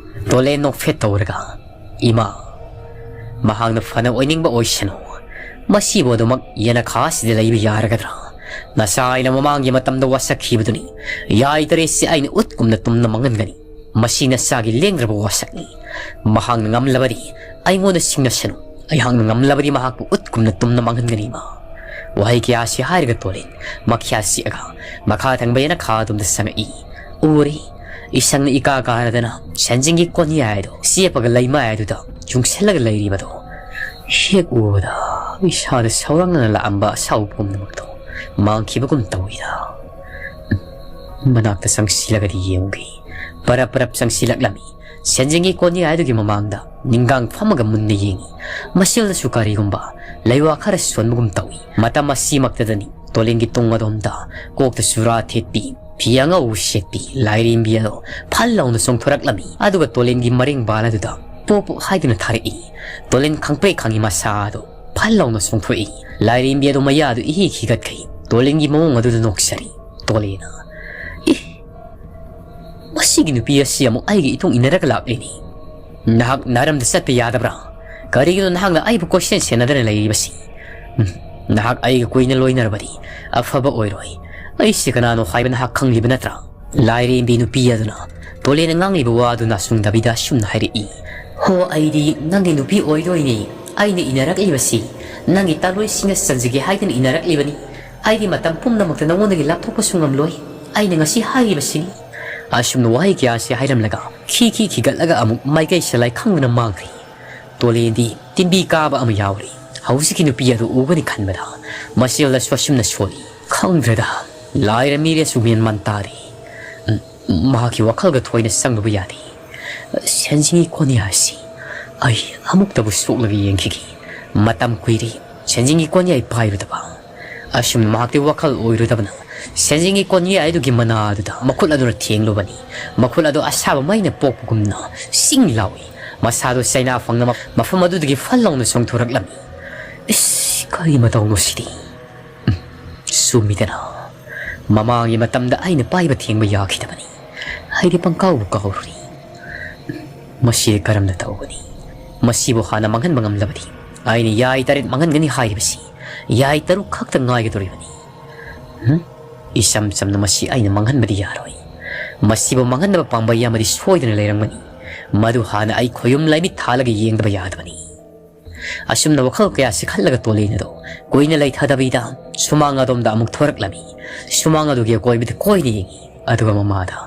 ꯇꯣꯂꯦꯟ ꯅꯣꯛꯐꯦꯠ ꯇꯧꯔꯒ, "ꯏꯃꯥ, ꯃꯍꯥꯛꯅ ꯐꯅ ꯑꯣꯏꯅꯤꯡꯕ ꯑꯣꯏꯁꯅꯨ꯫ ꯃꯁꯤꯕꯨ ꯑꯗꯨꯃꯛ ꯌꯦꯅꯈꯥꯁꯤꯗ ꯂꯩꯕ ꯌꯥꯔꯒꯗ꯭ꯔꯥ? ꯅꯆꯥ ꯑꯩꯅ ꯃꯃꯥꯡꯒꯤ ꯃꯇꯝꯗ ꯋꯥꯁꯛꯈꯤꯕꯗꯨꯅꯤ꯫ ꯌꯥꯏ ꯇꯔꯦꯠꯁꯤ ꯑꯩꯅ ꯎꯠꯀꯨꯝꯅ ꯇꯨꯝꯅ ꯃꯥꯡꯍꯟꯒꯅꯤ꯫ ꯃꯁꯤ ꯅꯆꯥꯒꯤ ꯂꯦꯡꯗ꯭ꯔꯕ ꯋꯥꯁꯛꯅꯤ꯫ ꯃꯍꯥꯛꯅ ꯉꯝꯂꯕꯗꯤ ꯑꯩꯉꯣꯟꯗ ꯁꯤꯡꯅꯁꯅꯨ꯫ ꯑꯩꯍꯥꯛꯅ ꯉꯝꯂꯕꯗꯤ ꯃꯍꯥꯛꯄꯨ ꯎꯠꯀꯨꯝꯅ ꯇꯨꯝꯅ ꯃꯥꯡꯍꯟꯒꯅꯤ, ꯏꯃꯥ꯫" ꯋꯥꯍꯩ ꯀꯌꯥꯁꯤ ꯍꯥꯏꯔꯒ ꯇꯣꯂꯦꯟ ꯃꯈ꯭ꯌꯥ ꯁꯤꯛꯑꯒ ꯃꯈꯥ ꯊꯪꯕ ꯌꯦꯅꯈꯥ ꯑꯗꯣꯝꯗ ꯆꯪꯉꯛꯏ꯫ ꯎꯔꯤ, ꯏꯁꯪꯅ ꯏꯀꯥ ꯀꯥꯔꯗꯅ ꯁꯦꯟꯖꯤꯡꯒꯤ ꯀꯣꯟꯌꯥꯏ ꯑꯗꯨ ꯆꯦꯞꯄꯒ ꯂꯩꯃꯥꯏ ꯑꯗꯨꯗ ꯆꯨꯡꯁꯤꯜꯂꯒ ꯂꯩꯔꯤꯕꯗꯨ꯫ ꯍꯦꯛ ꯎꯕꯗ ꯏꯁꯥꯗ ꯁꯧꯔꯥꯡꯅꯅ ꯂꯥꯛꯑꯝꯕ ꯑꯁꯥꯎꯕ ꯄꯨꯝꯅꯃꯛꯇꯣ ꯃꯥꯡꯈꯤꯕꯒꯨꯝ ꯇꯧꯏꯗ꯫ ꯃꯅꯥꯛꯇ ꯆꯪꯁꯤꯜꯂꯒꯗꯤ ꯌꯦꯡꯉꯨꯒꯦ꯫ ꯄꯔꯞ ꯄꯔꯞ ꯆꯪꯁꯤꯜꯂꯛꯂꯝꯃꯤ꯫ ꯁꯦꯟꯖꯤꯡꯒꯤ ꯀꯣꯟꯌꯥꯏ ꯑꯗꯨꯒꯤ ꯃꯃꯥꯡꯗ ꯅꯤꯡꯒꯥꯡ ꯐꯝꯃꯒ ꯃꯨꯟꯅ ꯌꯦꯡꯉꯤ꯫ ꯃꯁꯤꯗꯁꯨ ꯀꯔꯤꯒꯨꯝꯕ ꯂꯩꯋꯥ ꯈꯔ ꯁꯣꯟꯕꯒꯨꯝ ꯇꯧꯏ꯫ ꯃꯇꯝ ꯑꯁꯤꯃꯛꯇꯗꯅꯤ ꯇꯣꯂꯦꯟꯒꯤ ꯇꯨꯡ ꯑꯗꯣꯝꯗ ꯀꯣꯛꯇ ꯆꯨꯔꯥ ꯊꯦꯠꯄꯤ, ꯐꯤ ꯑꯉꯧꯕ ꯁꯦꯠꯄꯤ ꯂꯥꯏꯔꯦꯝꯕꯤ ꯑꯗꯣ ꯐꯜ ꯂꯥꯎꯅ ꯆꯣꯡꯊꯣꯔꯛꯂꯝꯃꯤ꯫ ꯑꯗꯨꯒ ꯇꯣꯂꯦꯟꯒꯤ ꯃꯔꯤꯡ ꯕꯥꯜ ꯑꯗꯨꯗ ꯄꯣꯞ ꯄꯣꯞ ꯍꯥꯏꯗꯨꯅ ꯊꯥꯔꯛꯏ꯫ ꯇꯣꯂꯦꯟ ꯈꯪꯄ꯭ꯔꯦꯛ ꯈꯪꯉꯤ ꯃꯁꯥ ꯑꯗꯨ ꯐꯜ ꯂꯥꯎꯅ ꯆꯣꯡꯊꯣꯛꯏ꯫ ꯂꯥꯏꯔꯦꯝꯕꯤ ꯑꯗꯨ ꯃꯌꯥꯗꯨ ꯏꯍꯤ ꯈꯤꯒꯠꯈꯩ ꯇꯣꯂꯦꯟꯒꯤ ꯃꯑꯣꯡ ꯑꯗꯨꯗ ꯅꯣꯛꯆꯔꯤ꯫ ꯇꯣꯂꯦꯟꯅ, "ꯏ, ꯃꯁꯤꯒꯤ ꯅꯨꯄꯤ ꯑꯁꯤ ꯑꯃꯨꯛ ꯑꯩꯒꯤ ꯏꯇꯨꯡ ꯏꯟꯅꯔꯒ ꯂꯥꯛꯂꯤꯅꯤ꯫ ꯅꯍꯥꯛ ꯅꯥꯔꯝꯗ ꯆꯠꯄ ꯌꯥꯗꯕ꯭ꯔꯥ? ꯀꯔꯤꯒꯤꯅꯣ ꯅꯍꯥꯛꯅ ꯑꯩꯕꯨ ꯀꯣꯏꯁꯦꯟ ꯁꯦꯟꯅꯗꯅ ꯂꯩꯔꯤꯕꯁꯤ? ꯎꯝ, ꯅꯍꯥꯛ ꯑꯩꯒ ꯀꯨꯏꯅ ꯂꯣꯏꯅꯔꯕꯗꯤ ꯑꯐꯕ ꯑꯣꯏꯔꯣꯏ꯫ ꯑꯩꯁꯤ ꯀꯅꯥꯅꯣ ꯍꯥꯏꯕ ꯅꯍꯥꯛ ꯈꯪꯂꯤꯕ ꯅꯠꯇ꯭ꯔꯥ?" ꯂꯥꯏꯔꯦꯝꯕꯤ ꯅꯨꯄꯤ ꯑꯗꯨꯅ ꯇꯣꯂꯦꯟꯅ ꯉꯥꯡꯂꯤꯕ ꯋꯥ ꯑꯗꯨ ꯅꯥꯁꯨꯡꯗꯕꯤꯗ ꯑꯁꯨꯝꯅ ꯍꯥꯏꯔꯛꯏ, "ꯍꯣ, ꯑꯩꯗꯤ ꯅꯪꯒꯤ ꯅꯨꯄꯤ ꯑꯣꯏꯗꯣꯏꯅꯤ꯫ ꯑꯩꯅ ꯏꯟꯅꯔꯛꯂꯤꯕꯁꯤ ꯅꯪꯒꯤ ꯇꯥꯂꯣꯏꯁꯤꯡꯅ ꯆꯟꯖꯒꯦ ꯍꯥꯏꯗꯅ ꯏꯟꯅꯔꯛꯂꯤꯕꯅꯤ꯫ ꯑꯩꯗꯤ ꯃꯇꯝ ꯄꯨꯝꯅꯃꯛꯇ ꯅꯉꯣꯟꯗꯒꯤ ꯂꯥꯞꯊꯣꯛꯄꯁꯨ ꯉꯝꯂꯣꯏ꯫ ꯑꯩꯅ ꯉꯁꯤ ꯍꯥꯏꯔꯤꯕꯁꯤꯅꯤ꯫ ꯑꯁꯨꯝꯅ ꯋꯥꯍꯩ ꯀꯌꯥꯁꯤ ꯍꯥꯏꯔꯝꯂꯒ ꯈꯤ ꯈꯤ ꯈꯤꯒꯠꯂꯒ ꯑꯃꯨꯛ ꯃꯥꯏꯀꯩ ꯁꯂꯥꯏ ꯈꯪꯗꯅ ꯃꯥꯡꯈ꯭ꯔꯤ꯫ ꯇꯣꯂꯦꯟꯗꯤ ꯇꯤꯟꯕꯤ ꯀꯥꯕ ꯑꯃ ꯌꯥꯎꯔꯤ꯫ ꯍꯧꯖꯤꯛꯀꯤ ꯅꯨꯄꯤ ꯑꯗꯨ ꯎꯒꯅꯤ ꯈꯟꯕꯗ ꯃꯁꯦꯜꯗꯁꯨ ꯑꯁꯨꯝꯅ ꯁꯣꯜꯂꯤ꯫ ꯈꯪꯗ꯭ꯔꯦꯗ, ꯂꯥꯏꯔ ꯃꯤꯔꯦꯁꯨ ꯃꯦꯟ ꯃꯥꯟ ꯇꯥꯔꯤ꯫ ꯎꯝ, ꯃꯍꯥꯛꯀꯤ ꯋꯥꯈꯜꯒ ꯊꯣꯏꯅ ꯆꯪꯂꯨꯕ ꯌꯥꯗꯦ꯫ ꯁꯦꯟꯖꯤꯡꯒꯤ ꯀꯣꯟꯌꯥꯏꯁꯤ ꯑꯩ ꯑꯃꯨꯛꯇꯕꯨ ꯁꯣꯛꯂꯒ ꯌꯦꯡꯈꯤꯒꯦ꯫ ꯃꯇꯝ ꯀꯨꯏꯔꯦ ꯁꯦꯟꯖꯤꯡꯒꯤ ꯀꯣꯟꯌꯥꯏ ꯄꯥꯏꯔꯨꯗꯕ꯫ ꯑꯁꯨꯝꯅ ꯃꯍꯥꯛꯇꯤ ꯋꯥꯈꯜ ꯑꯣꯏꯔꯨꯗꯕꯅ ꯁꯦꯟꯖꯤꯡꯒꯤ ꯀꯣꯟꯌꯥꯏ ꯑꯗꯨꯒꯤ ꯃꯅꯥ ꯑꯗꯨꯗ ꯃꯈꯨꯠ ꯑꯗꯨꯅ ꯊꯦꯡꯂꯨꯕꯅꯤ꯫ ꯃꯈꯨꯠ ꯑꯗꯨ ꯑꯁꯥꯕ ꯃꯩꯅ ꯄꯣꯛꯄꯒꯨꯝꯅ ꯁꯤꯡ ꯂꯥꯎꯏ꯫ ꯃꯁꯥꯗꯨ ꯆꯩꯅꯥ ꯐꯪꯅ ꯃ-, ꯃꯐꯝ ꯑꯗꯨꯗꯒꯤ ꯐꯜ ꯂꯥꯎꯅ ꯆꯣꯡꯊꯣꯔꯛꯂꯝꯃꯤ꯫ ꯏꯁ, ꯀꯔꯤ ꯃꯇꯧꯅꯣ ꯁꯤꯗꯤ? ꯎꯝ, ꯆꯨꯝꯃꯤꯗꯅ, ꯃꯃꯥꯡꯒꯤ ꯃꯇꯝꯗ ꯑꯩꯅ ꯄꯥꯏꯕ ꯊꯦꯡꯕ ꯌꯥꯈꯤꯗꯕꯅꯤ꯫ ꯑꯩꯗꯤ ꯄꯪꯀꯥꯎꯕꯨ ꯀꯥꯎꯔꯨꯔꯦ꯫ ꯃꯁꯤ ꯀꯔꯝꯅ ꯇꯧꯒꯅꯤ? ꯃꯁꯤꯕꯨ ꯍꯥꯟꯅ ꯃꯥꯡꯍꯟꯕ ꯉꯝꯂꯕꯗꯤ ꯑꯩꯅ ꯌꯥꯏ ꯇꯔꯦꯠ ꯃꯥꯡꯍꯟꯒꯅꯤ ꯍꯥꯏꯔꯤꯕꯁꯤ ꯌꯥꯏ ꯇꯔꯨꯛ ꯈꯛꯇ ꯉꯥꯏꯒꯗꯧꯔꯤꯕꯅꯤ꯫ ꯍꯝ? ꯏꯆꯝ ꯆꯝꯅ ꯃꯁꯤ ꯑꯩꯅ ꯃꯥꯡꯍꯟꯕꯗꯤ ꯌꯥꯔꯣꯏ꯫ ꯃꯁꯤꯕꯨ ꯃꯥꯡꯍꯟꯅꯕ ꯄꯥꯝꯕꯩ ꯑꯃꯗꯤ ꯁꯣꯏꯗꯅ ꯂꯩꯔꯝꯒꯅꯤ꯫ ꯃꯗꯨ ꯍꯥꯟꯅ ꯑꯩ ꯈꯣꯌꯨꯝ ꯂꯥꯏꯃꯤꯠ ꯊꯥꯜꯂꯒ ꯌꯦꯡꯗꯕ ꯌꯥꯗꯕꯅꯤ꯫ ꯑꯁꯨꯝꯅ ꯋꯥꯈꯜ ꯀꯌꯥꯁꯤ ꯈꯜꯂꯒ ꯇꯣꯂꯦꯟ ꯑꯗꯣ ꯀꯨꯏꯅ ꯂꯩꯊꯗꯕꯤꯗ ꯁꯨꯃꯥꯡ ꯑꯗꯣꯝꯗ ꯑꯃꯨꯛ ꯊꯣꯔꯛꯂꯝꯃꯤ꯫ ꯁꯨꯃꯥꯡ ꯑꯗꯨꯒꯤ ꯑꯀꯣꯏꯕꯗ ꯀꯣꯏꯅ ꯌꯦꯡꯉꯤ꯫ ꯑꯗꯨꯒ ꯃꯃꯥꯗ,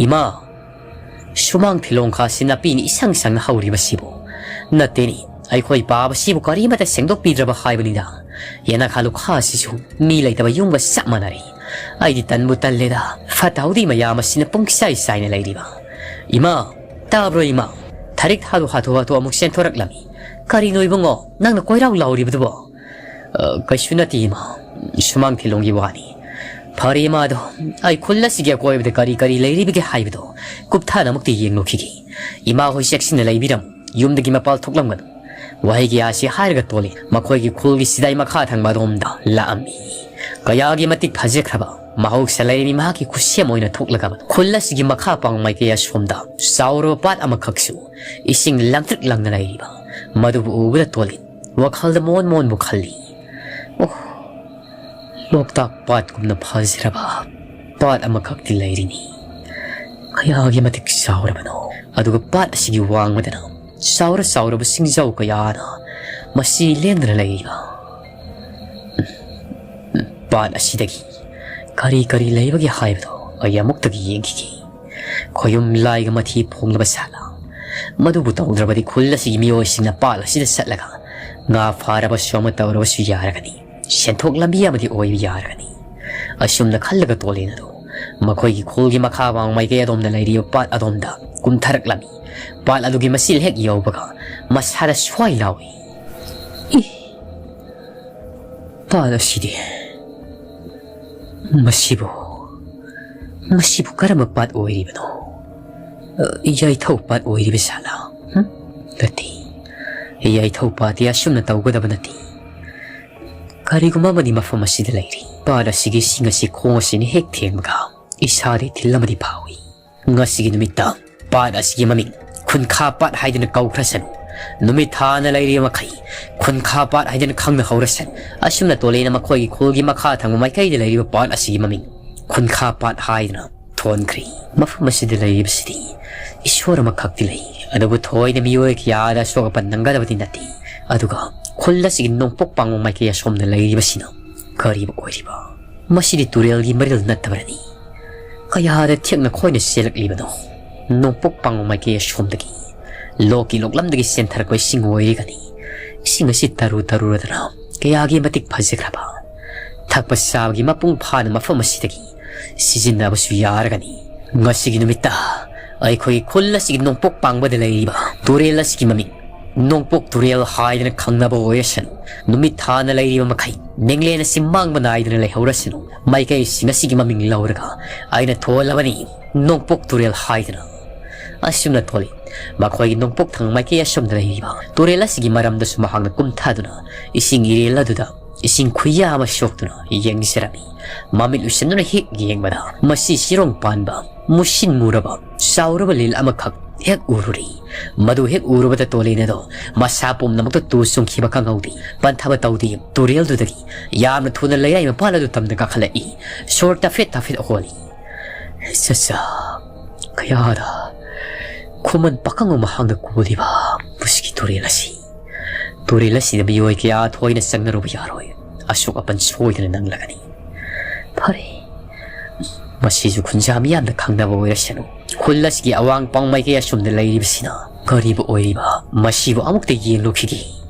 "ꯏꯃꯥ, ꯁꯨꯃꯥꯡ ꯊꯤꯂꯣꯡꯈꯥꯁꯤ ꯅꯥꯄꯤꯅ ꯏꯁꯪ ꯁꯪꯅ ꯍꯧꯔꯤꯕꯁꯤꯕꯨ? ꯅꯠꯇꯦꯅꯦ, ꯑꯩꯈꯣꯏ ꯄꯥꯕꯁꯤꯕꯨ ꯀꯔꯤꯃꯠꯇ ꯁꯦꯡꯗꯣꯛꯄꯤꯗ꯭ꯔꯕ ꯍꯥꯏꯕꯅꯤꯗ꯫ ꯌꯦꯅꯈꯥ ꯂꯨꯈꯥꯁꯤꯁꯨ ꯃꯤ ꯂꯩꯇꯕ ꯌꯨꯝꯒ ꯆꯞ ꯃꯥꯟꯅꯔꯦ꯫ ꯑꯩꯗꯤ ꯇꯟꯕꯨ ꯇꯜꯂꯦꯗ꯫ ꯐꯠꯇ ꯍꯥꯎꯗꯤ ꯃꯌꯥꯝ ꯑꯁꯤꯅ ꯄꯨꯡꯆꯥꯏ ꯆꯥꯏꯅ ꯂꯩꯔꯤꯕ꯫ ꯏꯃꯥ, ꯇꯥꯕ꯭ꯔꯣ ꯏꯃꯥ?" ꯊꯔꯤꯛ ꯊꯥꯗꯨ ꯍꯥꯊꯨ ꯍꯥꯊꯨ ꯑꯃꯨꯛ ꯆꯦꯟꯊꯣꯔꯛꯂꯝꯃꯤ꯫ "ꯀꯔꯤꯅꯣ ꯏꯕꯨꯡꯉꯣ, ꯅꯪꯅ ꯀꯣꯏꯔꯥꯎ ꯂꯥꯎꯔꯤꯕꯗꯨꯕꯣ?" "ꯑ, ꯀꯩꯁꯨ ꯅꯠꯇꯦ ꯏꯃꯥ, ꯁꯨꯃꯥꯡ ꯊꯤꯂꯣꯡꯒꯤ ꯋꯥꯅꯤ꯫ ꯐꯔꯦ ꯏꯃꯥꯗꯣ, ꯑꯩ ꯈꯨꯜ ꯑꯁꯤꯒꯤ ꯑꯀꯣꯏꯕꯗ ꯀꯔꯤ ꯀꯔꯤ ꯂꯩꯔꯤꯕꯒꯦ ꯍꯥꯏꯕꯗꯣ ꯀꯨꯞꯊꯅ ꯑꯃꯨꯛꯇ ꯌꯦꯡꯂꯨꯈꯤꯒꯦ꯫ ꯏꯃꯥ ꯍꯣꯏ ꯆꯦꯛꯁꯤꯟꯅ ꯂꯩꯕꯤꯔꯝꯃꯨ, ꯌꯨꯝꯗꯒꯤ ꯃꯄꯥꯜ ꯊꯣꯛꯂꯝꯒꯅꯨ꯫" ꯋꯥꯍꯩ ꯀꯌꯥꯁꯤ ꯍꯥꯏꯔꯒ ꯇꯣꯂꯦꯟ ꯃꯈꯣꯏꯒꯤ ꯈꯨꯜꯒꯤ ꯁꯤꯗꯥꯏ ꯃꯈꯥ ꯊꯪꯕ ꯑꯗꯣꯝꯗ ꯂꯥꯛꯑꯝꯃꯤ꯫ ꯀꯌꯥꯒꯤ ꯃꯇꯤꯛ ꯐꯖꯈ꯭ꯔꯕ ꯃꯍꯧꯁꯥ ꯂꯩꯔꯝꯃꯤ ꯃꯍꯥꯛꯀꯤ ꯈꯨꯠꯁꯦꯝ ꯑꯣꯏꯅ ꯊꯣꯛꯂꯒ ꯈꯨꯜ ꯑꯁꯤꯒꯤ ꯃꯈꯥ ꯄꯥꯡ ꯃꯥꯏꯀꯩ ꯑꯁꯣꯝꯗ ꯆꯥꯎꯔꯕ ꯄꯥꯠ ꯑꯃꯈꯛꯁꯨ ꯏꯁꯤꯡ ꯂꯪꯇ꯭ꯔꯤꯛ ꯂꯪꯅ ꯂꯩꯔꯤꯕ ꯃꯗꯨꯕꯨ ꯎꯕꯗ ꯇꯣꯂꯦꯟ ꯋꯥꯈꯜꯗ ꯃꯣꯟ ꯃꯣꯟꯕꯨ ꯈꯜꯂꯤ꯫ ꯑꯣ, ꯂꯣꯛꯇꯥꯛ ꯄꯥꯠꯀꯨꯝꯅ ꯐꯖꯔꯕ ꯄꯥꯠ ꯑꯃꯈꯛꯇꯤ ꯂꯩꯔꯤꯅꯤ꯫ ꯀꯌꯥꯒꯤ ꯃꯇꯤꯛ ꯆꯥꯎꯔꯕꯅꯣ! ꯑꯗꯨꯒ ꯄꯥꯠ ꯑꯁꯤꯒꯤ ꯋꯥꯡꯃꯗꯅ ꯆꯥꯎꯔ ꯆꯥꯎꯔꯕ ꯁꯤꯡꯖꯧ ꯀꯌꯥꯅ ꯃꯁꯤ ꯂꯦꯡꯗꯅ ꯂꯩꯔꯤꯕ꯫ ꯄꯥꯠ ꯑꯁꯤꯗꯒꯤ ꯀꯔꯤ ꯀꯔꯤ ꯂꯩꯕꯒꯦ ꯍꯥꯏꯕꯗꯣ ꯑꯩ ꯑꯃꯨꯛꯇꯒꯤ ꯌꯦꯡꯈꯤꯒꯦ꯫ ꯈꯣꯌꯨꯝ ꯂꯥꯏꯒ ꯃꯊꯤ ꯐꯣꯡꯂꯕ ꯁꯥꯠꯂ? ꯃꯗꯨꯕꯨ ꯇꯧꯗ꯭ꯔꯕꯗꯤ ꯈꯨꯜ ꯑꯁꯤꯒꯤ ꯃꯤꯑꯣꯏꯁꯤꯡꯅ ꯄꯥꯠ ꯑꯁꯤꯗ ꯆꯠꯂꯒ ꯉꯥ ꯐꯥꯔꯕꯁꯨ ꯑꯃ ꯇꯧꯔꯕꯁꯨ ꯌꯥꯔꯒꯅꯤ, ꯁꯦꯟꯊꯣꯛ ꯂꯝꯕꯤ ꯑꯃꯗꯤ ꯑꯣꯏꯕ ꯌꯥꯔꯒꯅꯤ꯫ ꯑꯁꯨꯝꯅ ꯈꯜꯂꯒ ꯇꯣꯂꯦꯟ ꯑꯗꯨ ꯃꯈꯣꯏꯒꯤ ꯈꯨꯜꯒꯤ ꯃꯈꯥ ꯋꯥꯡ ꯃꯥꯏꯀꯩ ꯑꯗꯣꯝꯗ ꯂꯩꯔꯤꯕ ꯄꯥꯠ ꯑꯗꯣꯝꯗ ꯀꯨꯝꯊꯔꯛꯂꯝꯃꯤ꯫ ꯄꯥꯠ ꯑꯗꯨꯒꯤ ꯃꯆꯤꯜ ꯍꯦꯛ ꯌꯧꯕꯒ ꯃꯁꯥꯗ ꯁ꯭ꯋꯥꯏ ꯂꯥꯎꯏ꯫ ꯏ! ꯄꯥꯠ ꯑꯁꯤꯗꯤ, ꯃꯁꯤꯕꯨ, ꯃꯁꯤꯕꯨ ꯀꯔꯝꯕ ꯄꯥꯠ ꯑꯣꯏꯔꯤꯕꯅꯣ? ꯑ, ꯌꯥꯏꯊꯧ ꯄꯥꯠ ꯑꯣꯏꯔꯤꯕ ꯖꯥꯠꯂꯥ? ꯍꯨꯝ? ꯅꯠꯇꯦ, ꯌꯥꯏꯊꯧ ꯄꯥꯠꯇꯤ ꯑꯁꯨꯝꯅ ꯇꯧꯒꯗꯕ ꯅꯠꯇꯦ꯫ ꯀꯔꯤꯒꯨꯝꯕ ꯑꯃꯗꯤ ꯃꯐꯝ ꯑꯁꯤꯗ ꯂꯩꯔꯤ꯫ ꯄꯥꯠ ꯑꯁꯤꯒꯤ ꯏꯁꯤꯡ ꯑꯁꯤ ꯈꯣꯡ ꯑꯁꯤꯅ ꯍꯦꯛ ꯊꯦꯡꯕꯒ ꯏꯁꯥꯗ ꯏꯊꯤꯜ ꯑꯃꯗꯤ ꯐꯥꯎꯏ꯫ ꯉꯁꯤꯒꯤ ꯅꯨꯃꯤꯠꯇ ꯄꯥꯠ ꯑꯁꯤꯒꯤ ꯃꯃꯤꯡ ꯈꯨꯟꯈꯥ ꯄꯥꯠ ꯍꯥꯏꯗꯨꯅ ꯀꯧꯈ꯭ꯔꯁꯅꯨ꯫ ꯅꯨꯃꯤꯠ ꯊꯥꯅ ꯂꯩꯔꯤꯕ ꯃꯈꯩ ꯈꯨꯟꯈꯥ ꯄꯥꯠ ꯍꯥꯏꯗꯨꯅ ꯈꯪꯅꯍꯧꯔꯁꯅꯨ꯫ ꯑꯁꯨꯝꯅ ꯇꯣꯂꯦꯅ ꯃꯈꯣꯏꯒꯤ ꯈꯨꯜꯒꯤ ꯃꯈꯥ ꯊꯪꯕ ꯃꯥꯏꯀꯩꯗ ꯂꯩꯔꯤꯕ ꯄꯥꯠ ꯑꯁꯤꯒꯤ ꯃꯃꯤꯡ ꯈꯨꯟꯈꯥ ꯄꯥꯠ ꯍꯥꯏꯗꯨꯅ ꯊꯣꯟꯈ꯭ꯔꯤ꯫ ꯃꯐꯝ ꯑꯁꯤꯗ ꯂꯩꯔꯤꯕꯁꯤꯗꯤ ꯏꯁꯣꯔ ꯑꯃꯈꯛꯇꯤ ꯂꯩ, ꯑꯗꯨꯕꯨ ꯊꯣꯏꯅ ꯃꯤꯑꯣꯏ ꯀꯌꯥꯗ ꯑꯁꯣꯛ ꯑꯄꯟ ꯅꯪꯒꯗꯕꯗꯤ ꯅꯠꯇꯦ꯫ ꯑꯗꯨꯒ ꯈꯨꯜ ꯑꯁꯤꯒꯤ ꯅꯣꯡꯄꯣꯛ ꯄꯥꯡꯕ ꯃꯥꯏꯀꯩ ꯑꯁꯣꯝꯗ ꯂꯩꯔꯤꯕꯁꯤꯅ ꯀꯔꯤꯕꯨ ꯑꯣꯏꯔꯤꯕ? ꯃꯁꯤꯗꯤ ꯇꯨꯔꯦꯜꯒꯤ ꯃꯔꯤꯜ ꯅꯠꯇꯕꯔꯅꯤ? ꯀꯌꯥꯗ ꯊꯦꯛꯅ ꯈꯣꯏꯅ ꯆꯦꯜꯂꯛꯂꯤꯕꯅꯣ? ꯅꯣꯡꯄꯣꯛ ꯄꯥꯡꯕ ꯃꯥꯏꯀꯩ ꯑꯁꯣꯝꯗꯒꯤ ꯂꯣꯛꯀꯤ ꯂꯣꯛꯂꯝꯗꯒꯤ ꯆꯦꯟꯊꯔꯛꯄ ꯏꯁꯤꯡ ꯑꯣꯏꯔꯤꯒꯅꯤ꯫ ꯏꯁꯤꯡ ꯑꯁꯤ ꯇꯔꯨ ꯇꯔꯨꯔꯗꯅ ꯀꯌꯥꯒꯤ ꯃꯇꯤꯛ ꯐꯖꯈ꯭ꯔꯕ, ꯊꯛꯄ ꯆꯥꯕꯒꯤ ꯃꯄꯨꯡ ꯐꯥꯅ ꯃꯐꯝ ꯑꯁꯤꯗꯒꯤ ꯁꯤꯖꯤꯟꯅꯕꯁꯨ ꯌꯥꯔꯒꯅꯤ꯫ ꯉꯁꯤꯒꯤ ꯅꯨꯃꯤꯠꯇ ꯑꯩꯈꯣꯏꯒꯤ ꯈꯨꯜ ꯑꯁꯤꯒꯤ ꯅꯣꯡꯄꯣꯛ ꯄꯥꯡꯕꯗ ꯂꯩꯔꯤꯕ ꯇꯨꯔꯦꯜ ꯑꯁꯤꯒꯤ ꯃꯃꯤꯡ ꯅꯣꯡꯄꯣꯛ ꯇꯨꯔꯦꯜ ꯍꯥꯏꯗꯅ ꯈꯪꯅꯕ ꯑꯣꯏꯔꯁꯅꯨ꯫ ꯅꯨꯃꯤꯠ ꯊꯥꯅ ꯂꯩꯔꯤꯕ ꯃꯈꯩ ꯅꯦꯡꯂꯦꯟ ꯑꯁꯤ ꯃꯥꯡꯕ ꯅꯥꯏꯗꯅ ꯂꯩꯍꯧꯔꯁꯅꯨ꯫ ꯃꯥꯏꯀꯩꯁꯤꯡ ꯑꯁꯤꯒꯤ ꯃꯃꯤꯡ ꯂꯧꯔꯒ ꯑꯩꯅ ꯊꯣꯜꯂꯕꯅꯤ ꯅꯣꯡꯄꯣꯛ ꯇꯨꯔꯦꯜ ꯍꯥꯏꯗꯅ꯫ ꯑꯁꯨꯝꯅ ꯊꯣꯜꯂꯤ꯫ ꯃꯈꯣꯏꯒꯤ ꯅꯣꯡꯄꯣꯛ ꯊꯪ ꯃꯥꯏꯀꯩ ꯑꯁꯣꯝꯗ ꯂꯩꯔꯤꯕ ꯇꯨꯔꯦꯜ ꯑꯁꯤꯒꯤ ꯃꯔꯝꯗꯁꯨ ꯃꯍꯥꯛꯅ ꯀꯨꯝꯊꯗꯨꯅ ꯏꯁꯤꯡ ꯏꯔꯦꯜ ꯑꯗꯨꯗ ꯏꯁꯤꯡ ꯈꯨꯌꯥ ꯑꯃ ꯁꯣꯛꯇꯨꯅ ꯌꯦꯡꯖꯔꯝꯃꯤ꯫ ꯃꯃꯤꯠ ꯎꯏꯁꯤꯟꯗꯨꯅ ꯍꯦꯛ ꯌꯦꯡꯕꯗ ꯃꯁꯤ ꯆꯤꯔꯣꯡ ꯄꯥꯟꯕ, ꯃꯨꯁꯤꯟ ꯃꯨꯔꯕ, ꯆꯥꯎꯔꯕ ꯂꯤꯜ ꯑꯃꯈꯛ ꯍꯦꯛ ꯎꯔꯨꯔꯤ꯫ ꯃꯗꯨ ꯍꯦꯛ ꯎꯔꯨꯕꯗ ꯇꯣꯂꯦꯟ ꯑꯗꯣ ꯃꯁꯥ ꯄꯨꯝꯅꯃꯛꯇ ꯇꯨ ꯆꯨꯡꯈꯤꯕ ꯈꯪꯍꯧꯗꯦ꯫ ꯄꯟꯊꯕ ꯇꯧꯗꯦ꯫ ꯇꯨꯔꯦꯜꯗꯨꯗꯒꯤ ꯌꯥꯝꯅ ꯊꯨꯅ ꯂꯩꯔꯥꯏ ꯃꯄꯥꯟ ꯑꯗꯨ ꯇꯝꯅ ꯀꯥꯈꯠꯂꯛꯏ꯫ ꯁꯣꯔ ꯇꯥꯐꯦꯠ ꯇꯥꯐꯦꯠ ꯍꯣꯜꯂꯤ꯫ ꯆꯠꯆꯥ! ꯀꯌꯥꯗ ꯈꯨꯃꯟ ꯄꯥꯈꯪꯕ ꯃꯍꯥꯛꯅ ꯀꯣꯜꯂꯤꯕ ꯃꯁꯤꯒꯤ ꯇꯨꯔꯦꯜ ꯑꯁꯤ꯫ ꯇꯨꯔꯦꯜ ꯑꯁꯤꯗ ꯃꯤꯑꯣꯏ ꯀꯌꯥ ꯊꯣꯏꯅ ꯆꯪꯅꯔꯨꯕ ꯌꯥꯔꯣꯏ꯫ ꯑꯁꯣꯛ ꯑꯄꯟ ꯁꯣꯏꯗꯅ ꯅꯪꯂꯒꯅꯤ꯫ ꯐꯔꯦ, ꯃꯁꯤꯁꯨ ꯈꯨꯟꯖꯥ ꯃꯤꯌꯥꯝꯅ ꯈꯪꯅꯕ ꯑꯣꯏꯔꯁꯅꯨ꯫ ꯈꯨꯜ ꯑꯁꯤꯒꯤ ꯑꯋꯥꯡ ꯄꯥꯡ ꯃꯥꯏꯀꯩ ꯑꯁꯣꯝꯗ ꯂꯩꯔꯤꯕꯁꯤꯅ ꯀꯔꯤꯕꯨ ꯑꯣꯏꯔꯤꯕ? ꯃꯁꯤꯕꯨ ꯑꯃꯨꯛꯇ ꯌꯦꯡꯂꯨꯈꯤꯒꯦ꯫